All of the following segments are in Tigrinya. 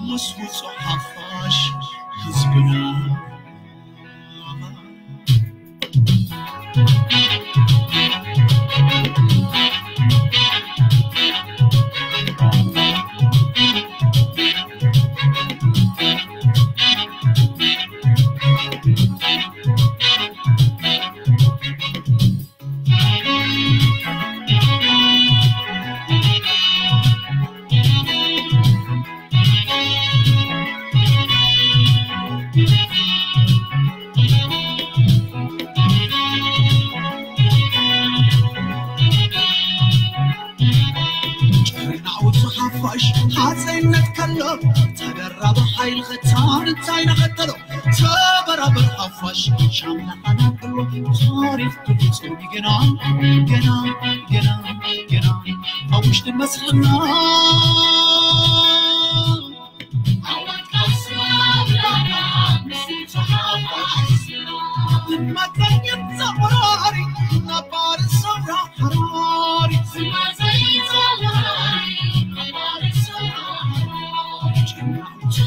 ምስ ውጹዕ ሓፋሽ ህዝብና። ጭርናው ተሓፋሽ ሃፀይነት ከሎ ተደራቢ ሓይሊ ኸታን እንታይ ነኸተሎ ተበራበር ሓፋሽ ሻምና ኣናብሎ ታሪኽ ክፍፅም ገና ገና ገና ገና ኣብ ውሽጢ መስልና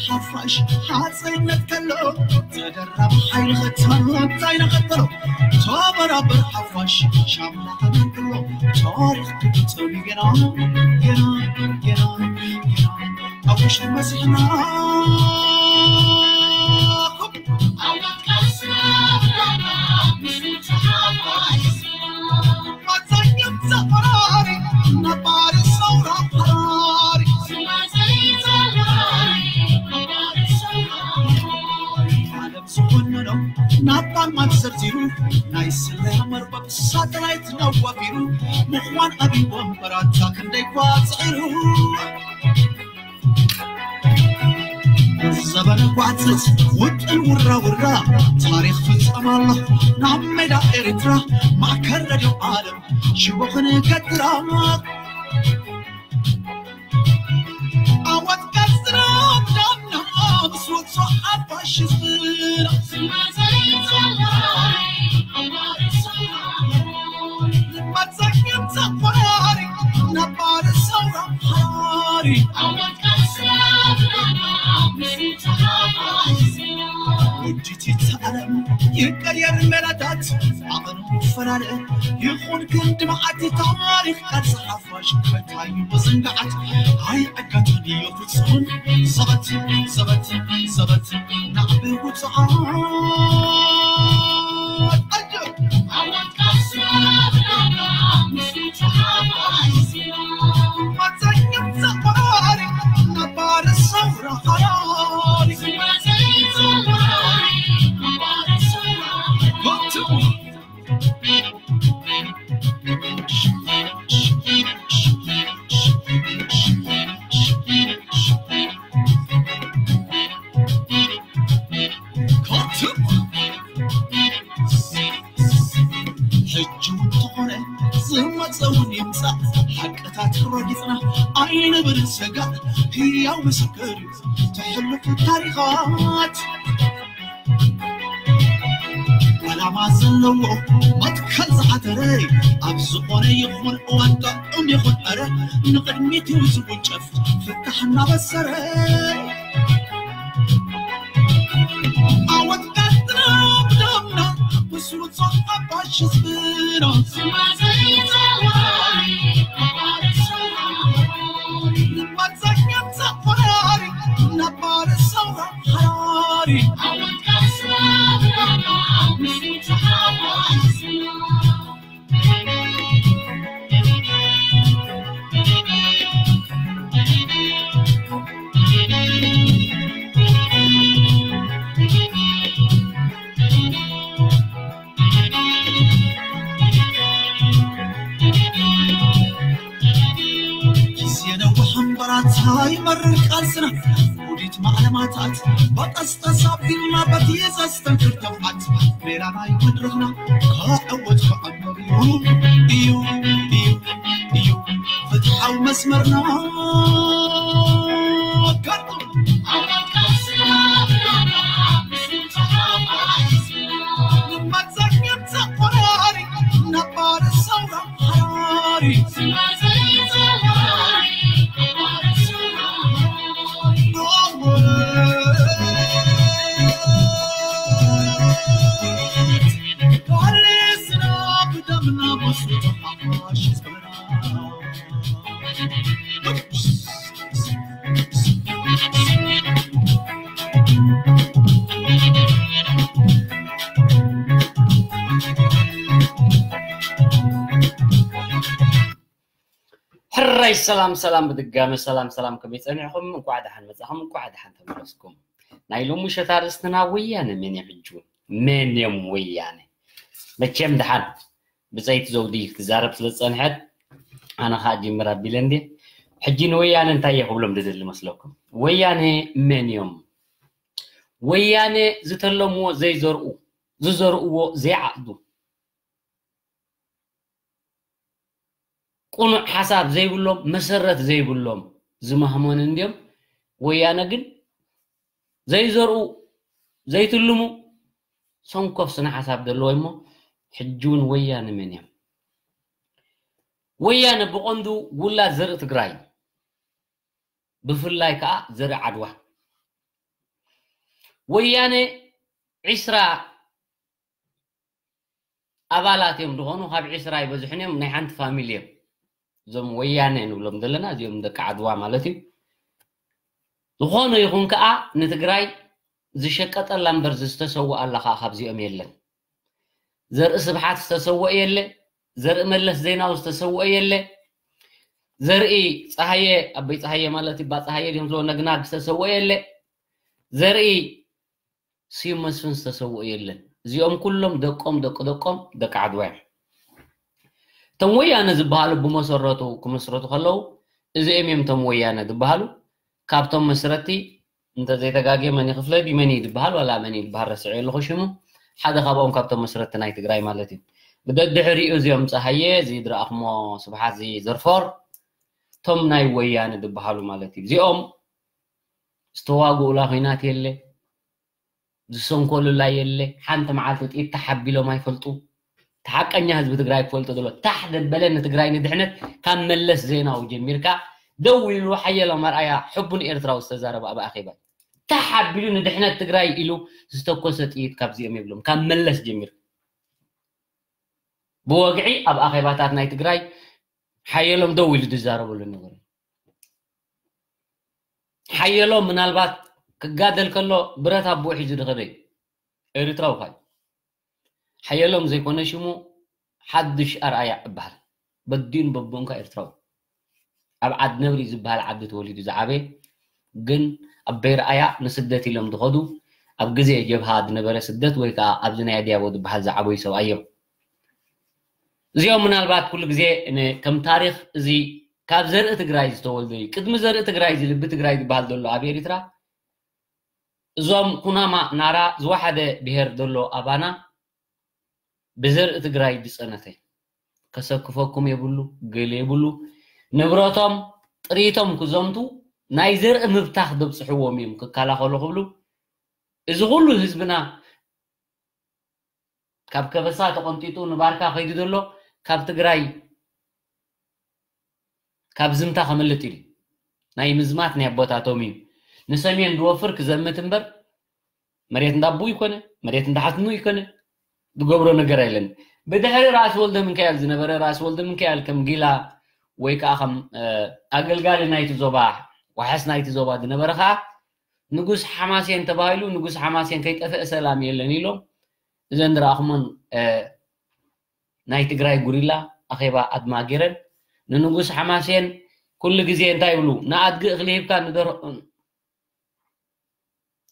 ሓፋሽ ሓፀይነት ከሎ ተደራቢ ሓይሊ ኸተሎ እንታይ ነኸተሎ ተበራበር ሓፋሽ ሻምና ተመንክሎ ታሪኽ ክፍፅም ገና ገና ገና ገና ኣብ ውሽጢ መስልና ናባን ማንሰርቲሩ ናይ ስለያ መርበብ ሳተላይት ነዋፊሩ ምዃን ኣብይ ወንበራታ ክንደይ ኳፅዒሩ ዘበነ ጓፅት ውጥን ውራ ውራ ታሪኽ ፍፀም ኣሎ ናብ ሜዳ ኤርትራ ማእከል ረድዮ ዓለም ሽቦ ክንገትራ ኣወት ቀስራ ዳና ብስወት ሓፋሽ ህዝብና መፀግም ተቆራሪ ነባር ሰውራ ሓራሪ ወዲቲ ዓለም ይቀየር መላታት ዓቐኑ ይፈላለ ይኹን ክንዲ መዓልቲ ታሪኽ ቃል ሓፋሽ ከታዩ መዘንጋዓት ኣይዕገትን እዩ ፍጹም ዘበት ዘበት ዘበት ናዕቢ ውፅዓት ሕጂ እውን ዝኾነ ዝመፀ እውን ይምፃእ ሓቅታት ረጊፅና ኣይንብል ሰጋእ ህያው ምስክር እዩ ተሕልፉ ታሪኻት ዓላማ ዘለዎ መትከል ዝሓተረ ኣብ ዝኾነ ይኹን እዋን ጥዑም ይኹን ዕረ ንቕድሚት እዩ ዝውንጨፍ ፍታሕ እናበሰረ ዓወት ቀጥና ብደምና ምስሉ ጾም ሓፋሽ ህዝብና ግዜ ነዊሕ እምበራታ ይመርር ቃልስና ውዲት ማዕለማታት በቀስተ ሳቢልና በቲ ዘስተንክር ተብዓት ሜላ ናይ መድረኽና ክዕወት ክዕመር እዩ እዩ እዩ እዩ ፍትሓዊ መስመርና ሰላም ሰላም፣ ብድጋመ ሰላም ሰላም፣ ከመይ ጸኒሕኩም? እንኳዕ ደሓን መጻኹም፣ እንኳዕ ደሓን ተመለስኩም። ናይ ሎሚ ምሸት ኣርእስትና ወያነ መን እዮም ሕጂ እውን? መን እዮም ወያነ? መቸም ደሓን ብጸይቲ ዘውዲ ክትዛረብ ስለ ዝጸንሐት ኣነ ኸኣ ጅምር ኣቢለ እንዴ። ሕጂ ንወያነ እንታይ እየ ክብሎም ድደሊ መስለኩም? ወያነ መን እዮም? ወያነ ዝተለምዎ ዘይዘርኡ፣ ዝዘርእዎ ዘይዓጽዱ፣ ቅኑዕ ሓሳብ ዘይብሎም፣ መሰረት ዘይብሎም ዝማህሞን እንድዮም። ወያነ ግን ዘይዘርኡ ዘይትልሙ ሰንኮፍ ስነ ሓሳብ ዘለዎ እሞ ሕጂ እውን ወያነ መን እዮም? ወያነ ብቐንዱ ውላድ ዘርኢ ትግራይ፣ ብፍላይ ከዓ ዘርኢ ዓድዋ። ወያነ ዒስራ ኣባላት እዮም ዝኾኑ፣ ካብ ዒስራ ኣይበዝሑን እዮም፣ ናይ ሓንቲ ፋሚሊ እዮም። እዞም ወያነ ንብሎም ዘለና እዚኦም ደቂ ዓድዋ ማለት እዩ። ዝኾነ ይኹን ከዓ ንትግራይ ዝሸቀጠላ እምበር ዝተሰወኣላ ከዓ ካብዚኦም የለን። ዘርኢ ስብሓት ዝተሰወአ የለ፣ ዘርኢ መለስ ዜናዊ ዝተሰወአ የለ፣ ዘርኢ ፀሃየ፣ ኣበይ ፀሃየ ማለት ይባ ፀሃየ ድዮም ዝብሎ ነግናግ ዝተሰወአ የለ፣ ዘርኢ ስዩም መስፍን ዝተሰውኡ የለን። እዚኦም ኩሎም ደቆም ደቂ ደቆም ደቂ ዓድዋ እዮም። እቶም ወያነ ዝበሃሉ ብመሰረቱ ክምስረቱ ከለዉ እዚኦም እዮም እቶም ወያነ ዝበሃሉ። ካብቶም መስረቲ እንተ ዘይተጋግየ መን ክፍለ ድዩ መን እዩ ዝበሃል ዋላ መን እዩ ዝበሃል ረስዐ ኣለኹ ሽሙ፣ ሓደ ካብኦም ካብቶም መስረቲ ናይ ትግራይ ማለት እዩ። ብደድሕሪኡ እዚኦም ፀሃየ እዚ ድረኣኽሞ ስብሓት እዚ ዘርፎር እቶም ናይ ወያነ ዝበሃሉ ማለት እዩ። እዚኦም ዝተዋግኡላ ኹናት የለ፣ ዝሰንኮሉላ የለ፣ ሓንቲ መዓልቲ ጥይት ተሓቢሎም ኣይፈልጡ። እቲ ሓቀኛ ህዝቢ ትግራይ ክፈልጦ ዘሎ ታሕ ደበለ ንትግራይ ንድሕነት ካብ መለስ ዜናዊ ጀሚርካ ደው ኢሉ ሓየሎም ኣርኣያ ሕቡ ንኤርትራዊ ዝተዛረበ ኣብ ኣኼባ ታሕ ኣቢሉ ንድሕነት ትግራይ ኢሉ ዝተኮሰ ጥይት ካብዚኦም የብሎም ካብ መለስ ጀሚርካ ብወግዒ ኣብ ኣኼባታት ናይ ትግራይ ሓየሎም ደው ኢሉ ዝዛረበሉ ነገር ሓየሎም ምናልባት ክጋደል ከሎ ብረት ኣቦ ሒዙ ዝኸደ እዩ። ኤርትራዊ ኳይ ሓየሎም ዘይኮነ ሽሙ ሓዱሽ ኣርኣያ እበሃል። በዲኡን በቦንካ ኤርትራዊ ኣብ ዓድ ነብሪ ዝበሃል ዓዲ ተወሊዱ ዝዓበየ ግን ኣብ በይርኣያ ንስደት ኢሎም ዝኸዱ ኣብ ግዜ ጀብሃ ዝነበረ ስደት ወይ ከዓ ኣብዚ ናይ ኣድያቦ ዝበሃል ዝዓበዩ ሰብኣይ እዮም። እዚኦም ምናልባት ኩሉ ግዜ ከም ታሪክ እዚ ካብ ዘርኢ ትግራይ ዝተወልደ እዩ። ቅድሚ ዘርኢ ትግራይ እዚ ልቢ ትግራይ ዝበሃል ዘሎ ኣብ ኤርትራ እዞም ኩናማ ናራ ዝወሓደ ብሄር ዘሎ ኣባና ብዘርኢ ትግራይ ዝፀነተ ከሰክፈኩም የብሉ ገለ የብሉ ንብረቶም ጥሪቶም ክዘምቱ ናይ ዘርኢ ምብታኽ ዘብፅሕዎም እዮም ክከላኸሉ ክብሉ እዚ ኩሉ ህዝብና ካብ ከበሳ ተቆንጢጡ ንባርካ ከይዱ ዘሎ ካብ ትግራይ ካብ ዝምታ ከምልጥ ኢሉ ናይ ምዝማት ናይ ኣቦታቶም እዩ ንሰሜን ዝወፍር ክዘምት እምበር መሬት እንዳቦኡ ይኮነ መሬት እንዳሓትኑ ይኮነ ዝገብሮ ነገር የለን ብድሕሪ ራእሲ ወልደ ምንካኤል ዝነበረ ራእሲ ወልደ ምንካኤል ከም ጊላ ወይ ከዓ ከም ኣገልጋሊ ናይቲ ዞባ ዋሕስ ናይቲ ዞባ ዝነበረ ከዓ ንጉስ ሓማሴን ተባሂሉ ንጉስ ሓማሴን ከይጠፍአ ሰላም የለን ኢሎም እዘን ዝረኣኹመን ናይ ትግራይ ጉሪላ ኣኼባ ኣድማ ገይረን ንንጉስ ሓማሴን ኩሉ ግዜ እንታይ ይብሉ ንኣድጊ እኽሊ ሂብካ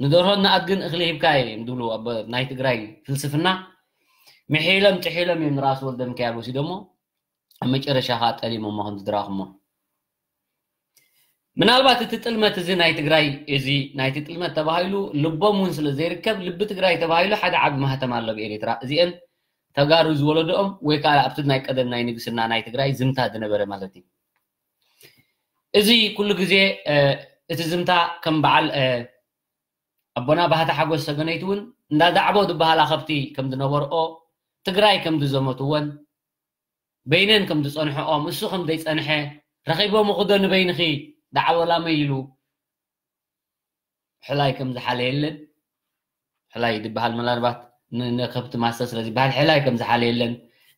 ንደርሆን ንኣድግን እኽሊ ሂብካ እየ ዝብሉ ናይ ትግራይ ፍልስፍና ምሒሎም ጥሒሎም እዮም ንራእሲ ወልደ ሚካኤል ወሲዶሞ ኣብ መጨረሻ ከዓ ጠሊሞሞ ከም ዝድረኣኹሞ ምናልባት እቲ ጥልመት እዚ ናይ ትግራይ እዚ ናይቲ ጥልመት ተባሂሉ ልቦም እውን ስለ ዘይርከብ ልቢ ትግራይ ተባሂሉ ሓደ ዓቢ ማህተም ኣሎ ብኤርትራ እዚአን ተጋሩ ዝወለደኦም ወይ ከዓ ኣብቲ ናይ ቀደም ናይ ንግስና ናይ ትግራይ ዝምታ ዝነበረ ማለት እዩ እዚ ኩሉ ግዜ እቲ ዝምታ ከም በዓል ኣቦና ባህታ ሓጎስ ሰገነይቲ እውን እንዳዳዕቦ ዝበሃላ ከብቲ ከም ዝነበርኦ ትግራይ ከም ዝዘመትወን በይነን ከም ዝፀንሐኦም እሱ ከም ዘይፀንሐ ረኺቦም ክዶ ንበይንኺ ዳዕቦ ላመይ ኢሉ ሕላይ ከም ዝሓለ የለን ሕላይ ዝበሃል መላርባት ንከብቲ ማሰ ስለ ዝበሃል ሕላይ ከም ዝሓለ የለን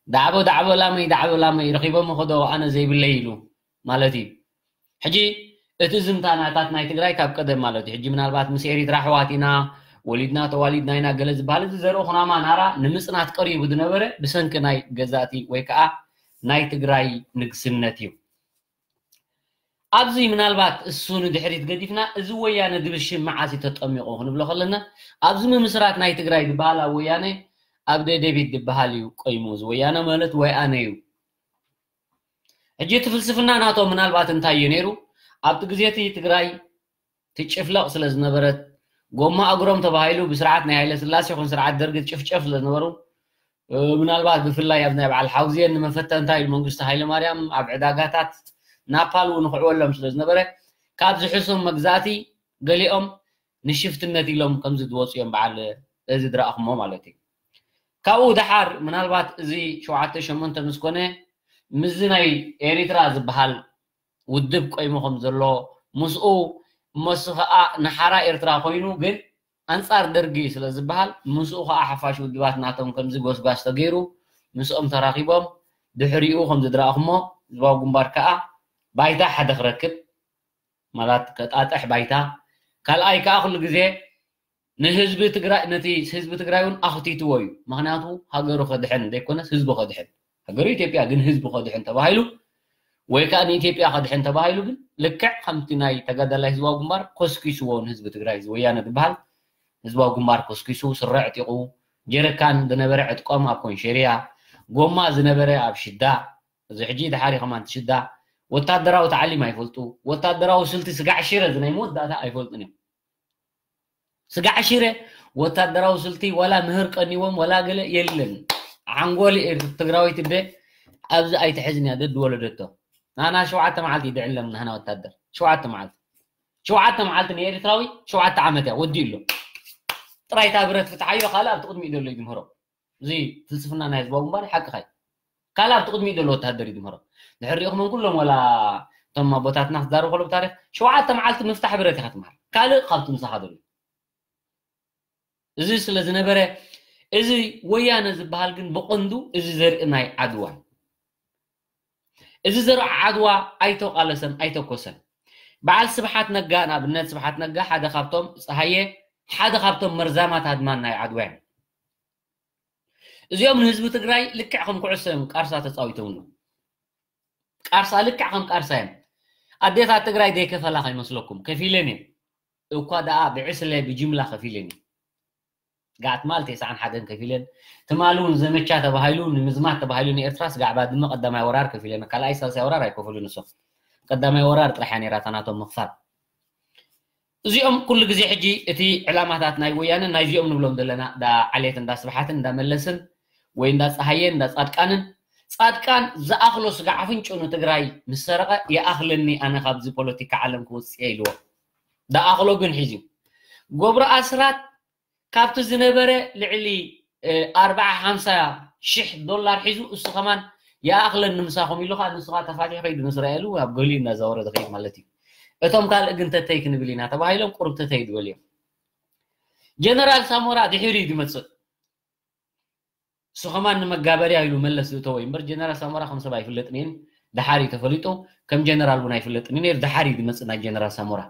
ዳዕቦ ዳዕቦ ላመይ ዳዕቦ ላመይ ረኺቦም ክዶ ኣነ ዘይብለይ ኢሉ ማለት እዩ ሕጂ እቲ ዝምታ ናታት ናይ ትግራይ ካብ ቀደም ማለት እዩ ሕጂ ምናልባት ምስ ኤሪትራ ኣሕዋት ኢና ወሊድና ተዋሊድና ኢና ገለ ዝበሃል እዚ ዘርኢ ኩናማ ናራ ንምፅናት ቀሪቡ ዝነበረ ብሰንኪ ናይ ገዛእቲ ወይ ከዓ ናይ ትግራይ ንግስነት እዩ ኣብዚ ምናልባት እሱ ንድሕሪት ገዲፍና፣ እዚ ወያነ ዝብል ሽም መዓስ እዩ ተጠሚቑ ክንብሎ ከለና፣ ኣብዚ ምምስራት ናይ ትግራይ ዝበሃል ኣብ ወያነ ኣብ ደደቢት ዝበሃል እዩ ቆይሙ። እዚ ወያነ ማለት ወያነ እዩ። ሕጂ እቲ ፍልስፍና ናቶም ምናልባት እንታይ እዩ ነይሩ? ኣብቲ ግዜ እቲ ትግራይ ትጭፍለቕ ስለ ዝነበረት፣ ጎማ እግሮም ተባሂሉ ብስርዓት ናይ ሃይለ ስላሴ ይኹን ስርዓት ደርጊ ትጭፍጨፍ ስለ ዝነበሩ፣ ምናልባት ብፍላይ ኣብ ናይ በዓል ሓውዜን ንመፈተንታ ኢሉ መንግስቱ ሃይለ ማርያም ኣብ ዕዳጋታት ናፓል እውን ክዕወሎም ስለ ዝነበረ፣ ካብዚ ሕሱም መግዛእቲ ገሊኦም ንሽፍትነት ኢሎም ከምዚ ዝወፁ እዮም። በዓል እዚ ዝረኣኹሞ ማለት እዩ። ካብኡ ደሓር ምናልባት እዚ ሸውዓተ ሸሞንተ ምስ ኮነ፣ ምስዚ ናይ ኤሪትራ ዝበሃል ውድብ ቆይሙ ከም ዘሎ፣ ምስኡ እሞ እሱ ኸኣ ንሓራ ኤርትራ ኮይኑ፣ ግን ኣንጻር ደርጊ ስለ ዝበሃል፣ ምስኡ ኸኣ ሓፋሽ ውድባት ናቶም ከምዚ ጎስጓስ ተገይሩ ምስኦም ተራኺቦም፣ ድሕሪኡ ከም ዝድረኣኹሞ ህዝባዊ ግንባር ከኣ ባይታ ሓደ ክረክብ፣ ማለት ከጣጥሕ ባይታ፣ ካልኣይ ከኣ ኩሉ ግዜ ንህዝቢ ትግራይ፣ ነቲ ህዝቢ ትግራይ እውን ኣኽቲትዎ እዩ። ምኽንያቱ ሃገሩ ከድሕን ዘይኮነስ ህዝቡ ከድሕን፣ ሃገሩ ኢትዮጵያ ግን ህዝቡ ከድሕን ተባሂሉ ወይ ከዓ ንኢትዮጵያ ከድሕን ተባሂሉ ግን ልክዕ ከምቲ ናይ ተጋዳላይ ህዝባዊ ግንባር ኮስኪስዎ ንህዝቢ ትግራይ፣ እዚ ወያነ ዝበሃል ህዝባዊ ግንባር ኮስኪሱ፣ ስረ ዕጢቑ፣ ጀረካን ዝነበረ ዕጥቆም ኣብ ኮንሸርያ፣ ጎማ ዝነበረ ኣብ ሽዳ፣ እዚ ሕጂ ድሓሪ ከማን ሽዳ፣ ወታደራዊ ታዕሊም ኣይፈልጡ፣ ወታደራዊ ስልቲ ስጋዕ ሽረ እዚ ናይ መወዳእታ ኣይፈልጡን እዮም። ስጋዕ ሽረ ወታደራዊ ስልቲ ዋላ ምህር ቀኒዎም ዋላ ገለ የለን። ሓንጎል ኤር-፣ ትግራዊት እደ ኣብዚ ኣይትሕዝን እያ ደድ ወለደቶ። ናና ሸውዓተ መዓልቲ ይድዕለም ናህና ወታደር። ሸውዓተ መዓልቲ። ሸውዓተ መዓልቲ ንኤርትራዊ ሸውዓተ ዓመት እያ ወዲኡ ኣሎ። ጥራይ እታ ብረት ፍትሓዮ ካልእ ኣብቲ ቅድሚኡ ዘሎ ይድምህሮ። እዚ ፍልስፍና ናይ ህዝባዊ ግንባር ሓቅኻ እዩ። ካልእ ኣብቲ ቅድሚኡ ዘሎ ወታደር እዩ ድምህሮ። ድሕር ሪኢኹሞም ኩሎም ዋላ እቶም ኣቦታትና ክዛረቡ ከለዉ ብታሪኽ ሸውዓተ መዓልቲ ምፍታሕ ብረት ኢኻ ትምሃር። ካልእ ካብቲ ምሳኻ ዘሎ። እዚ ስለ ዝነበረ እዚ ወያነ ዝበሃል ግን ብቐንዱ እዚ ዘርኢ ናይ ዓድዋ እዩ። እዚ ዘርኢ ዓድዋ ኣይተቓለሰን ኣይተኮሰን። በዓል ስብሓት ነጋ ንኣብነት ስብሓት ነጋ ሓደ ካብቶም ፀሃየ ሓደ ካብቶም መርዛማት ኣድማን ናይ ዓድዋ እዮም። እዚኦም ንህዝቢ ትግራይ ልክዕ ከም ኩዕሶ እዮም ቃርሳ ተፃዊቶምሉ። ቃርሳ ልክዕ ከም ቃርሳ እዮም። ኣዴታት ትግራይ ዘይከፈላ ከይመስለኩም ከፊለን እየን። እኳ ደኣ ብዕስለ ብጅምላ ከፊለን እየን። ጋዕ ትማል ተስዓን ሓደን ከፊለን ትማል እውን ዘመቻ ተባሂሉ ንምዝማት ተባሂሉ ንኤርትራ ስጋዕ ባድመ ቀዳማይ ወራር ከፊለን ካልኣይ ሳልሳይ ወራር ኣይከፈሉን ንሶም። ቀዳማይ ወራር ጥራሕ እያ ነይራ እታ ናቶም ምኽፋል። እዚኦም ኩሉ ግዜ ሕጂ እቲ ዕላማታት ናይ ወያነ ናይዚኦም ንብሎም ዘለና እንዳ ዓሌት እንዳ ስብሓትን እንዳ መለስን ወይ እንዳ ፀሃየን እንዳ ፃድቃንን ፃድቃን ዝኣኽሎ ስጋ ኣፍንጭኡ ንትግራይ ምስ ሰረቐ ይኣኽለኒ ኣነ ካብዚ ፖለቲካ ዓለም ክወፅእ እየ ኢልዎ። ዝኣኽሎ ግን ሒዙ ገብሩ ኣስራት ካብቲ ዝነበረ ልዕሊ ኣርባዓ ሓምሳ ሽሕ ዶላር ሒዙ እሱ ከማን ይኣኽለኒ ምሳኹም ኢሉ ከዓ ንሱ ከዓ ተፋቲሑ ከይዱ ንእስራኤሉ ኣብ ገሊኡ እናዛወረ ዝኸይድ ማለት እዩ። እቶም ካልእ ግን ተተይ ክንብል ኢና ተባሂሎም ቁሩብ ተተይ ዝበሉ እዮም። ጀነራል ሳሞራ ድሕሪ እዩ ዝመፅእ። እሱ ከማን ንመጋበርያ ኢሉ መለስ ዝእተወ እዩ እምበር ጀነራል ሳሞራ ከም ሰብ ኣይፍለጥን እየን። ደሓር እዩ ተፈሊጡ። ከም ጀነራል እውን ኣይፍለጥን እዩ ነይሩ። ደሓር እዩ ዝመፅእ ናይ ጀነራል ሳሞራ።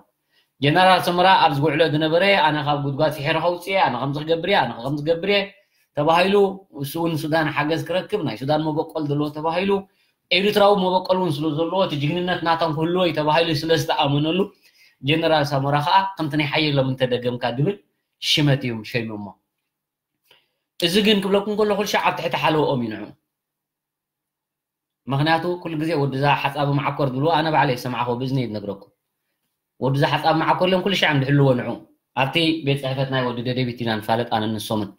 ጀነራል ሳሞራ ኣብዚ ጉዕሎ ዝነበረ ኣነ ካብ ጉድጓድ ፍሒረ ከውፅእ እየ፣ ኣነ ከምዚ ክገብር እየ፣ ኣነ ከምዚ ክገብር እየ ተባሂሉ እሱ እውን ሱዳን ሓገዝ ክረክብ ናይ ሱዳን መበቆል ዘለዎ ተባሂሉ ኤርትራዊ መበቆል እውን ስለ ዘለዎ እቲ ጅግንነት ናቶም ክህልዎ እዩ ተባሂሉ ስለ ዝተኣመነሉ ጀነራል ሳሞራ ከዓ ከምቲ ናይ ሓየሎም እንተደገምካ ዝብል ሽመት እዮም ሸይሞሞ። እዚ ግን ክብለኩም ከሎ ኩልሻዕ ኣብ ትሕቲ ሓለወኦም እዩ ንዑ። ምኽንያቱ ኩሉ ግዜ ወድዛ ሓፃቢ መዓኮር ዝብልዎ ኣነ ባዕለይ ዝሰማዕኮ ብእዝነይ ዝነግረኩም። ወድዛ ሓፃቢ መዓኮር ኢሎም ኩልሻዕ እዮም ዝሕልዎ ንዑ። ኣብቲ ቤት ፅሕፈት ናይ ወዲ ደደቢት ኢና ንፋለጥ ኣነ ንሶምን።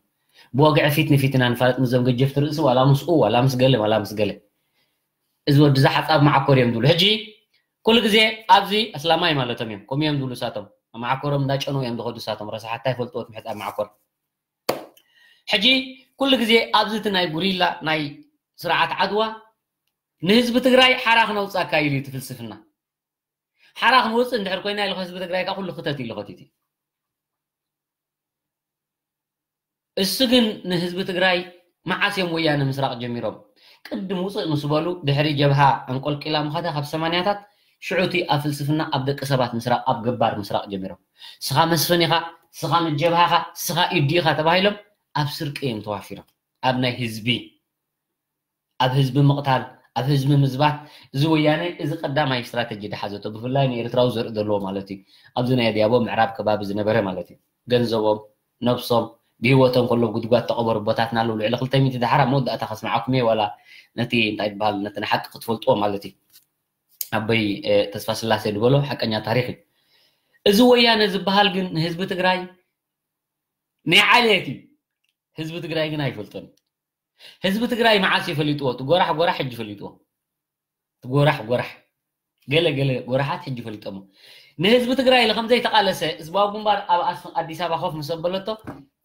ብወግዒ ፊት ንፊት ኢና ንፋለጥ ምስዞም ገጀፍቲ ርእሲ ዋላ ምስኡ ዋላ ምስ ገለ ዋላ ምስ ገለ። እዚ ወድዛ ሓፃቢ መዓኮር እዮም ዝብሉ። ሕጂ ኩሉ ግዜ ኣብዚ ኣስላማይ ማለቶም እዮም። ከምኡ እዮም ዝብሉ እሳቶም። መዓኮሮም እንዳጨኑ እዮም ዝኸዱ እሳቶም። ረሳሓት እንታይ ይፈልጥዎ እቲ ምሕፃብ መዓኮር። ሕጂ ኩሉ ግዜ ኣብዚ እቲ ናይ ጉሪላ ናይ ስርዓት ዓድዋ ንህዝቢ ትግራይ ሓራ ክነውፃካ ኢሉ እዩ እቲ ፍልስፍና። ሓራ ክንወፅእ እንድሕር ኮይና ኢሉ ህዝቢ ትግራይ ከዓ ኩሉ ክተት ኢሉ ከቲት እዩ። እሱ ግን ንህዝቢ ትግራይ መዓስ እዮም ወያነ ምስራቕ ጀሚሮም? ቅድም ውፅእ ምስ በሉ ድሕሪ ጀብሃ ኣንቆልቂላ ምኸዳ ካብ ሰማንያታት ሽዑ እቲ ኣብ ፍልስፍና ኣብ ደቂ ሰባት ምስራቕ ኣብ ገባር ምስራቕ ጀሚሮም። ስኻ መስፍን ኢኻ፣ ስኻ ንጀብሃኻ፣ ስኻ ኢዲ ኢኻ ተባሂሎም ኣብ ስርቂ እዮም ተዋፊሮም። ኣብ ናይ ህዝቢ ኣብ ህዝቢ ምቕታል ኣብ ህዝቢ ምዝባት። እዚ ወያነ እዚ ቀዳማይ ስትራተጂ ድሓዘቶ፣ ብፍላይ ንኤርትራዊ ዘርኢ ዘለዎ ማለት እዩ። ኣብዚ ናይ ኣድያቦ ምዕራብ ከባቢ ዝነበረ ማለት እዩ። ገንዘቦም፣ ነብሶም፣ ብህይወቶም ከሎ ጉድጓድ ተቐበሩ ቦታትና ኣለዉ። ልዕሊ ክልተ ሚእቲ፣ ድሓር ኣብ መወዳእታ ከስምዓኩም እየ፣ ዋላ ነቲ እንታይ ይበሃል፣ ነቲ ንሓቂ ክትፈልጥዎ ማለት እዩ። ኣቦይ ተስፋ ስላሴ ዝበሎ ሓቀኛ ታሪኽ እዩ። እዚ ወያነ ዝበሃል ግን ንህዝቢ ትግራይ ናይ ዓሌት እዩ። ህዝቢ ትግራይ ግን ኣይፈልጦን። ህዝቢ ትግራይ መዓስ ይፈሊጥዎ? እቲ ጎራሕ ጎራሕ ሕጂ ፈሊጥዎ። እቲ ጎራሕ ጎራሕ፣ ገለ ገለ ጎራሓት ሕጂ ፈሊጦሞ። ንህዝቢ ትግራይ ኢለ ከምዘይተቓለሰ ህዝባዊ ግንባር ኣብ ኣስ-፣ ኣዲስ ኣበባ ኮፍ ምስ ኣበለቶ፣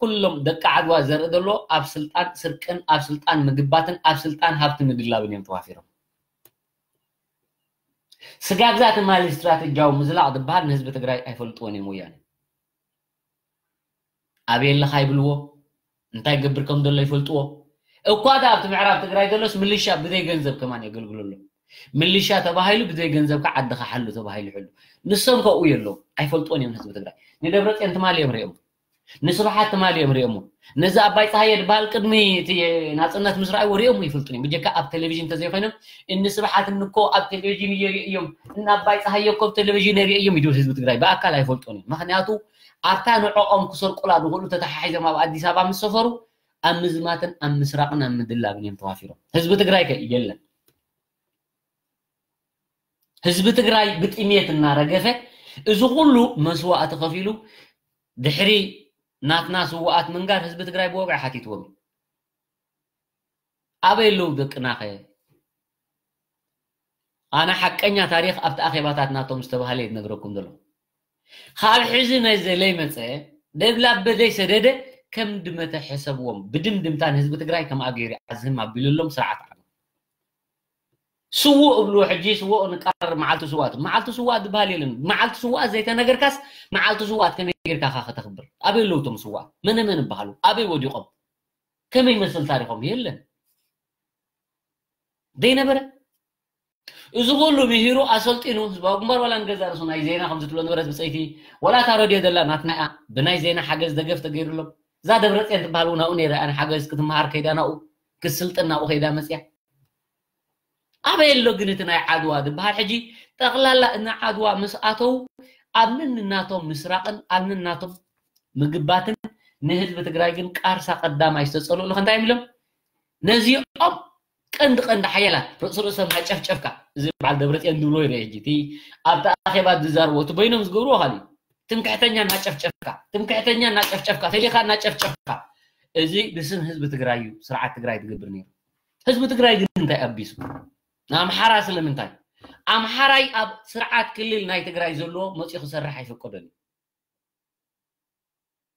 ኩሎም ደቂ ዓድዋ ዘርኢ ዘሎ ኣብ ስልጣን ስርቅን ኣብ ስልጣን ምግባትን ኣብ ስልጣን ሃብቲ ምድላብን እዮም ተዋፊሮም። ስጋብ እዛ ትማሊ ስትራተጂያዊ ምዝላቕ ዝበሃል ንህዝቢ ትግራይ ኣይፈልጥዎን እዮም ወያነ። ኣበይ ኣለኻ ይብልዎ፣ እንታይ ገብር ከም ዘሎ ይፈልጥዎ። እኳ ዳ ኣብቲ ምዕራብ ትግራይ ዘሎስ ምልሻ ብዘይ ገንዘብ ከማን የገልግሉ ኣሎ። ምልሻ ተባሂሉ ብዘይ ገንዘብካ ዓድኻ ሓሉ ተባሂሉ ይሕሉ። ንሶም ከኡ የለዉ፣ ኣይፈልጥዎን እዮም ንህዝቢ ትግራይ። ንደብረፅዮን ትማሊ እዮም ሪኦም፣ ንስብሓት ትማሊ እዮም ሪኦሞ። ነዚ ኣባይ ፀሃየ ዝበሃል ቅድሚ እቲ ናፅነት ምስ ረኣይዎ ሪኦም ይፈልጡን እዮም። ብጀካ ኣብ ቴሌቪዥን እንተዘይኮይኖም፣ እኒ ስብሓት እንኮ ኣብ ቴሌቪዥን እየ ሪእዮም፣ እኒ ኣባይ ፀሃየ እኮ ኣብ ቴሌቪዥን እየ ሪእዮም ይድብል ህዝቢ ትግራይ። ብኣካል ኣይፈልጡን እዮም። ምክንያቱ ኣብታ ንዕኦም ክሰርቁላ ዝኽእሉ ተተሓሒዞም ኣብ ኣዲስ ኣበባ ምስ ሰፈሩ ኣብ ምዝማትን ኣብ ምስራቕን ኣብ ምድላብን እዮም ተዋፊሮም። ህዝቢ ትግራይ ከ የለን። ህዝቢ ትግራይ ብጥሜት እናረገፈ እዚ ኩሉ መስዋእቲ ከፊሉ ድሕሪ ናትና ስዋኣት ምንጋር ህዝቢ ትግራይ ብወግዒ ሓቲትዎም እዩ። ኣበይ ኣለዉ ደቅናኸ? ኣነ ሓቀኛ ታሪኽ ኣብቲ ኣኼባታት ናቶም ዝተባህለ እየ ዝነግረኩም ዘሎ። ካብ ሕዚ ነዘ ለይመፀ ደብላበ ዘይሰደደ ከም ድመተ ሕሰብዎም። ብድምድምታ ንህዝቢ ትግራይ ከምኣ ገይሩ ዓዝህም ኣቢሉሎም ስርዓት ዓለም። ስዉእ እብሉ ሕጂ ስዉእ ንቃር መዓልቲ ስውኣት። መዓልቲ ስውኣት ዝበሃል የለን። መዓልቲ ስውኣት ዘይተነገርካስ መዓልቲ ስውኣት ከመይ ጌርካ ኢኻ ከተኽብር? ኣበይ ኣለዉ እቶም ስውኣት? መነ መን ይበሃሉ? ኣበይ ወዲቖም? ከመይ ይመስል ታሪኾም? የለን። ዘይነበረ። እዚ ኩሉ ምሂሩ ኣሰልጢኑ ህዝባዊ ግንባር ዋላ ንገዛ ርእሱ ናይ ዜና ከምዚ ትብሎ ነበረት ብፀይቲ ዋላ እታ ረድዮ ዘላ ናትና እያ። ብናይ ዜና ሓገዝ ደገፍ ተገይሩሎም። እዛ ደብረፅዮን ትበሃል እውን ኣብኡ ነይራ እያ ንሓገዝ ክትመሃር ከይዳ ናብኡ ክትስልጥን ናብኡ ከይዳ መፅያ። ኣበይ ኣሎ ግን እቲ ናይ ዓድዋ ዝበሃል? ሕጂ ጠቕላላ እነ ዓድዋ ምስ ኣተው ኣብ ነንናቶም ምስራቕን ኣብ ነንናቶም ምግባትን ንህዝቢ ትግራይ ግን ቃርሳ ቀዳማይ ዝተፀልኡሉ እንታይ እዮም ኢሎም ነዚኦም ቀንዲ ቀንዲ ሓያላት ርእሲ ርእሶም እናጨፍጨፍካ እዚ በዓል ደብረፅዮን ዝብሎ ይርአ። ሕጂ እቲ ኣብቲ ኣኼባ ዝዛረቦ እቲ በይኖም ዝገብርዎ ካሊእ ትምክሕተኛ እናጨፍጨፍካ ትምክሕተኛ እናጨፍጨፍካ ፈሊኻ እናጨፍጨፍካ እዚ ብስም ህዝቢ ትግራይ እዩ ስርዓት ትግራይ ትገብር ነይሩ። ህዝቢ ትግራይ ግን እንታይ ኣቢሱ? ንኣምሓራ ስለምንታይ? ኣምሓራይ ኣብ ስርዓት ክልል ናይ ትግራይ ዘለዎ መፂኡ ክሰርሕ ኣይፈቀዶን እዩ።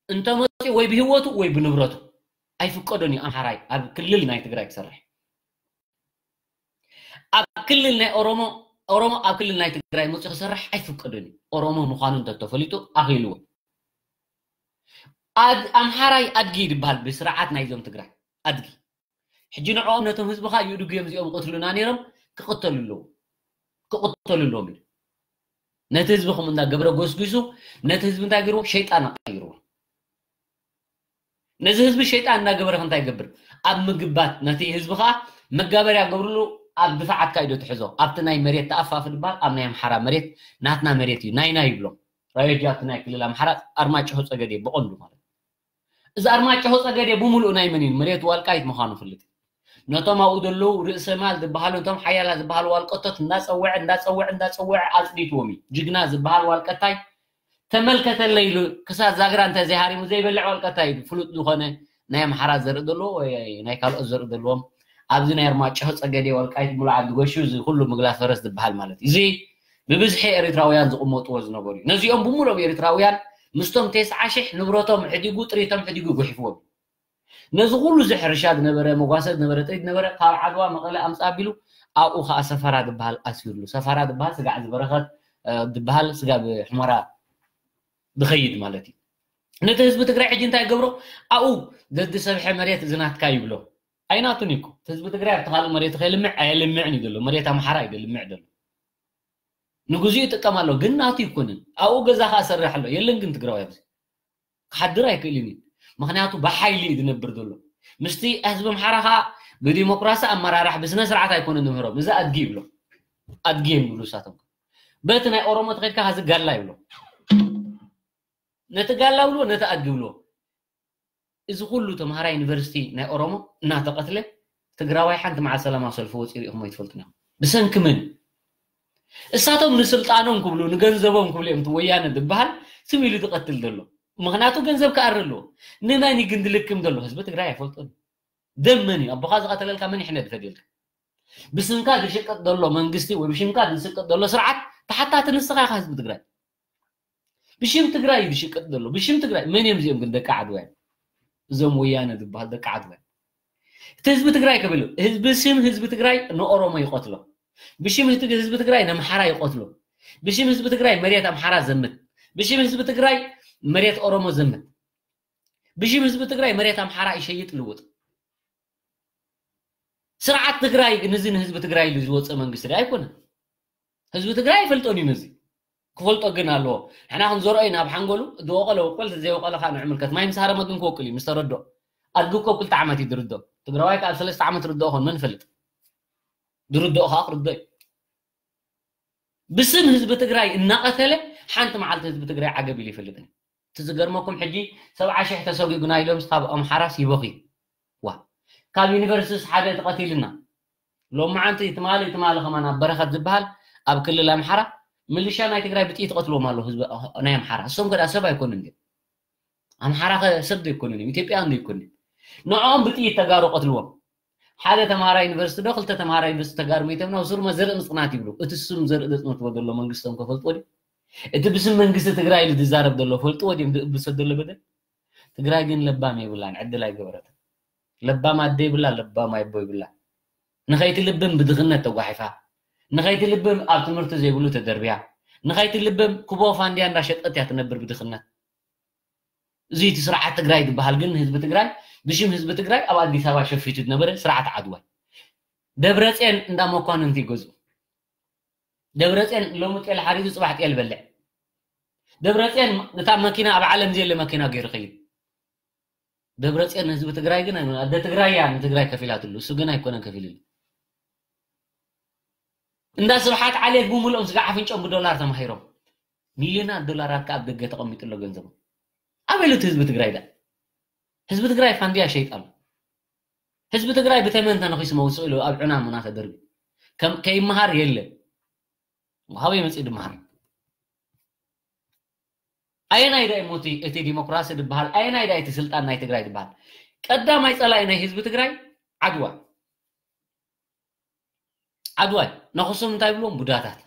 እንተመፂኡ ወይ ብህይወቱ ወይ ብንብረቱ ኣይፍቀዶን እዩ ኣምሓራይ ኣብ ክልል ናይ ትግራይ ክሰርሕ። ኣብ ክልል ናይ ኦሮሞ ኦሮሞ ኣብ ክልል ናይ ትግራይ መፂኡ ክሰርሕ ኣይፍቀዶን እዩ። ኦሮሞ ምዃኑ እንተተፈሊጡ ኣኺልዎ። ኣምሓራይ ኣድጊ ድበሃል ብስርዓት ናይዞም ትግራይ ኣድጊ። ሕጂ ንዕኦም ነቶም ህዝብኻ ይእድጉ እዮም እዚኦም ቅትሉና ነይሮም ክቕተሉ ኣለዎ ክቕተሉ ኣለዎም እዩ። ነቲ ህዝቢ ከምኡ እንዳገብረ ጎስጒሱ ነቲ ህዝቢ እንታይ ገይርዎ? ሸይጣን ኣቐይርዎ። ነዚ ህዝቢ ሸይጣን እናገበረ እንታይ ይገብር? ኣብ ምግባት ነቲ ህዝቢ ከዓ መጋበርያ ገብርሉ ኣብ ድፋዓትካ እዩ ትሕዞ። ኣብቲ ናይ መሬት ተኣፋፊ ድበሃል ኣብ ናይ ኣምሓራ መሬት ናትና መሬት እዩ ናይና ይብሎም። ራዮጂ ኣብቲ ናይ ክልል ኣምሓራ ኣርማጭሆ ፀገዴ ብቐንዱ ማለት እዚ ኣርማጭሆ ፀገዴ ብምሉእ ናይ መን እዩ? መሬት ዋልቃይት ምዃኑ ፍልጥ። ነቶም ኣብኡ ዘለዉ ርእሰ ማል ዝበሃሉ ነቶም ሓያላ ዝበሃሉ ዋልቀቶት እንዳፀወዐ እንዳፀወዐ እንዳፀወዐ ኣፅኒትዎም እዩ። ጅግና ዝበሃል ዋልቀታይ ተመልከተለይ ኢሉ ክሳብ ዛግራ እንተ ዘይሃሪሙ ዘይበልዕ ዋልቀታይ እዩ። ፍሉጥ ዝኾነ ናይ ኣምሓራ ዘርኢ ዘለዎ ወይ ናይ ካልኦት ዘርኢ ዘለዎም ኣብዚ ናይ ኣርማጭሆ ፀገዴ ዋልቃይት ሙሉ ዓዲ ጎሹ እዚ ኩሉ ምግላ ፈረስ ዝበሃል ማለት እዩ። እዚ ብብዝሒ ኤሪትራውያን ዝቕመጥዎ ዝነበሩ እዩ። ነዚኦም ብምሉኦም ኤሪትራውያን ምስቶም ተስዓ ሽሕ ንብረቶም ሕዲጉ ጥሪቶም ሕዲጉ ጉሒፍዎም። ነዚ ኩሉ እዚ ሕርሻ ዝነበረ መጓሰ ዝነበረ ጥሪት ዝነበረ ካብ ዓድዋ መቐለ ኣምፃ ኣቢሉ ኣብኡ ከዓ ሰፈራ ዝበሃል ኣስፊርሉ። ሰፈራ ዝበሃል ስጋዕ ዝበረኸት ዝበሃል ስጋ ብሕመራ ዝኸይድ ማለት እዩ። ነቲ ህዝቢ ትግራይ ሕጂ እንታይ ገብሮ ኣብኡ ዘዝሰብሐ መሬት እዚ ናትካ ይብሎ። ኣይናቱን እዩ እኮ እቲ ህዝቢ ትግራይ ኣብቲ ካልእ መሬቱ ከይልምዕ ኣየልምዕን እዩ ዘሎ። መሬት ኣምሓራ እዩ ልምዕ ዘሎ። ንግዚኡ ይጥቀም ኣሎ ግን ናቱ ይኮንን። ኣብኡ ገዛ ከዓ ሰርሕ ኣሎ የለን ግን ትግራዋይ ኣብዚ ክሓድር ኣይክእልን እዩ። ምክንያቱ ብሓይሊ እዩ ዝነብር ዘሎ። ምስቲ ህዝቢ ኣምሓራ ከዓ ብዲሞክራሲ ኣመራራሕ ብስነ ስርዓት ኣይኮነ ንምህሮም። እዚ ኣድጊ ይብሎ፣ ኣድጊ እዮም ይብሉ እሳቶም። በቲ ናይ ኦሮሞ ተኸድካ ሀዚ ጋላ ይብሎ፣ ነቲ ጋላ ብሎ፣ ነቲ ኣድጊ ብሎ። እዚ ኩሉ ተምሃራይ ዩኒቨርሲቲ ናይ ኦሮሞ እናተቐትለ ትግራዋይ ሓንቲ መዓል ሰላማዊ ሰልፊ ወፂ ሪኢኹም ኣይትፈልጡን ኢኹም። ብሰንኪ መን? እሳቶም ንስልጣኖም ክብሉ ንገንዘቦም ክብሉ እዮም እቲ ወያነ ዝበሃል ስም ኢሉ ዝቐትል ዘሎ። ምክንያቱ ገንዘብ ክኣሪ ኣለዎ። ንመን እዩ ግን ዝልክም ዘሎ? ህዝቢ ትግራይ ኣይፈልጦን። ደም መን እዩ ኣቦኻ ዝቐተለልካ? መን ይሕነ ዝፈድየልካ? ብስምካ ዝሽቅጥ ዘሎ መንግስቲ ወይ ብሽምካ ዝሽቅጥ ዘሎ ስርዓት ተሓታቲ ንስኻ ኢኻ። ህዝቢ ትግራይ ብሽም ትግራይ እዩ ዝሽቅጥ ዘሎ። ብሽም ትግራይ መን እዮም እዚኦም ግን? ደቂ ዓድዋ እዮም። እዞም ወያነ ዝበሃል ደቂ ዓድዋ እዮም። እቲ ህዝቢ ትግራይ ክብል ህዝቢ ስም ህዝቢ ትግራይ ንኦሮሞ ይቐትሎ፣ ብሽም ህዝቢ ትግራይ ነምሓራ ይቐትሎ፣ ብሽም ህዝቢ ትግራይ መሬት ኣምሓራ ዘምት፣ ብሽም ህዝቢ ትግራይ መሬት ኦሮሞ ዘምት፣ ብሽም ህዝቢ ትግራይ መሬት ኣምሓራ ይሸይጥ ልውጥ። ስርዓት ትግራይ ግን እዚ ንህዝቢ ትግራይ ኢሉ ዝወፀ መንግስቲ ዶ ኣይኮነን? ህዝቢ ትግራይ ኣይፈልጦን እዩ ነዚ። ክፈልጦ ግን ኣለዎ። ንሕና ክንዘርኦ ኢና ኣብ ሓንጎሉ። ዝወቀለ ወቆል፣ ዘይወቀለ ከዓ ንዕምልከት። ማይ ምስ ሃረመ ግን ክወቅል እዩ ምስ ተረድኦ። ኣድጊ እኮ ክልተ ዓመት እዩ ዝርድኦ። ትግራዋይ ከዓ ኣብ ሰለስተ ዓመት ርድኦ ኾን መን ይፈልጥ? ዝርድኦ ከዓ ክርድኦ እዩ። ብስም ህዝቢ ትግራይ እናቐተለ ሓንቲ መዓልቲ ህዝቢ ትግራይ ዓገብ ኢሉ ይፈልጥን እዩ። እቲ ዝገርመኩም ሕጂ ሰብዓ ሽሕ ተሰጒጉና ኢሎምስ ካብ ኣምሓራስ ይበኽዩ። ዋ፣ ካብ ዩኒቨርሲቲስ ሓደ ተቐቲልና። ሎማዓንቲ ትማሊ ትማሊ ከማን ኣብ በረኸት ዝበሃል ኣብ ክልል ኣምሓራ ምልሻ ናይ ትግራይ ብጥይት ይቐትልዎም ኣሎ ህዝቢ ናይ ኣምሓራ። እሶም ከዳ ሰብ ኣይኮኑን ድዮም? ኣምሓራ ከ ሰብ ዘይኮኑን እዮም? ኢትዮጵያውያን ዘይኮኑን እዮም? ንዕኦም ብጥይት ተጋሩ ቀትልዎም። ሓደ ተምሃራይ ዩኒቨርሲቲ ዶ ክልተ ተምሃራይ ዩኒቨርሲቲ ተጋሩ መይቶም ናብ ሱርመ ዘርኢ ምፅናት ይብሉ። እቲ ስም ዘርኢ ዘፅንትዎ ዘሎ መንግስቶም ከፈልጥዎ ድዩ? እቲ ብስም መንግስቲ ትግራይ ኢሉ ዝዛረብ ዘሎ ፈልጥዎ ድዮም ዝእብሶ ዘሎ በደል? ትግራይ ግን ለባም የብላን፣ ዕድል ኣይገበረትን። ለባም ኣደ የብላ፣ ለባም ኣቦ የብላ። ንኸይትልብም ብድኽነት ተጓሒፋ፣ ንኸይትልብም ኣብ ትምህርቲ ዘይብሉ ተደርብያ፣ ንኸይትልብም ክቦ ፋንድያ እንዳሸጠት እያ ትነብር ብድኽነት። እዚ እቲ ስርዓት ትግራይ ዝበሃል ግን ህዝቢ ትግራይ ብሽም ህዝቢ ትግራይ ኣብ ኣዲስ ኣበባ ሸፊቱ ዝነበረ ስርዓት ዓድዋ። ደብረፅዮን እንዳ መኳንንቲ ይገዝኡ። ደብረፅዮን ሎሚ ጤል ሓሪዱ ፅባሕ ጤል በልዕ። ደብረፅዮን እታ መኪና ኣብ ዓለም ዘየለ መኪና ገይሩ ኸይድ። ደብረፅዮን ህዝቢ ትግራይ ግን ኣይኮነ። ኣደ ትግራይ እያ ንትግራይ ከፊላትሉ፣ እሱ ግን ኣይኮነን ከፊልሉ። እንዳ ስብሓት ዓሌት ብምልኦም ስጋ ዓፍንጮም ብዶላር ተማሂሮም ሚልዮናት ዶላራት ከኣ ኣብ ደገ ተቐሚጡ ኣሎ ገንዘቦም። ኣበይ ኣሎ እቲ ህዝቢ ትግራይ ዳ? ህዝቢ ትግራይ ፋንድያ ሸይጥ ኣሎ። ህዝቢ ትግራይ ብተመን ተነኺሱ መውፅእ ኢሉ ኣብ ዑና ሙና ተደርቢ። ከም ከይመሃር የለ። ካበይ መፂኡ ድመሃር? ኣየናይ ዳ እሞ እቲ እቲ ዲሞክራሲ ዝበሃል? ኣየናይ ዳ እቲ ስልጣን ናይ ትግራይ ዝበሃል? ቀዳማይ ፀላኢ ናይ ህዝቢ ትግራይ ዓድዋ። ዓድዋይ ነኽሶም እንታይ ብልዎም? ቡዳታት።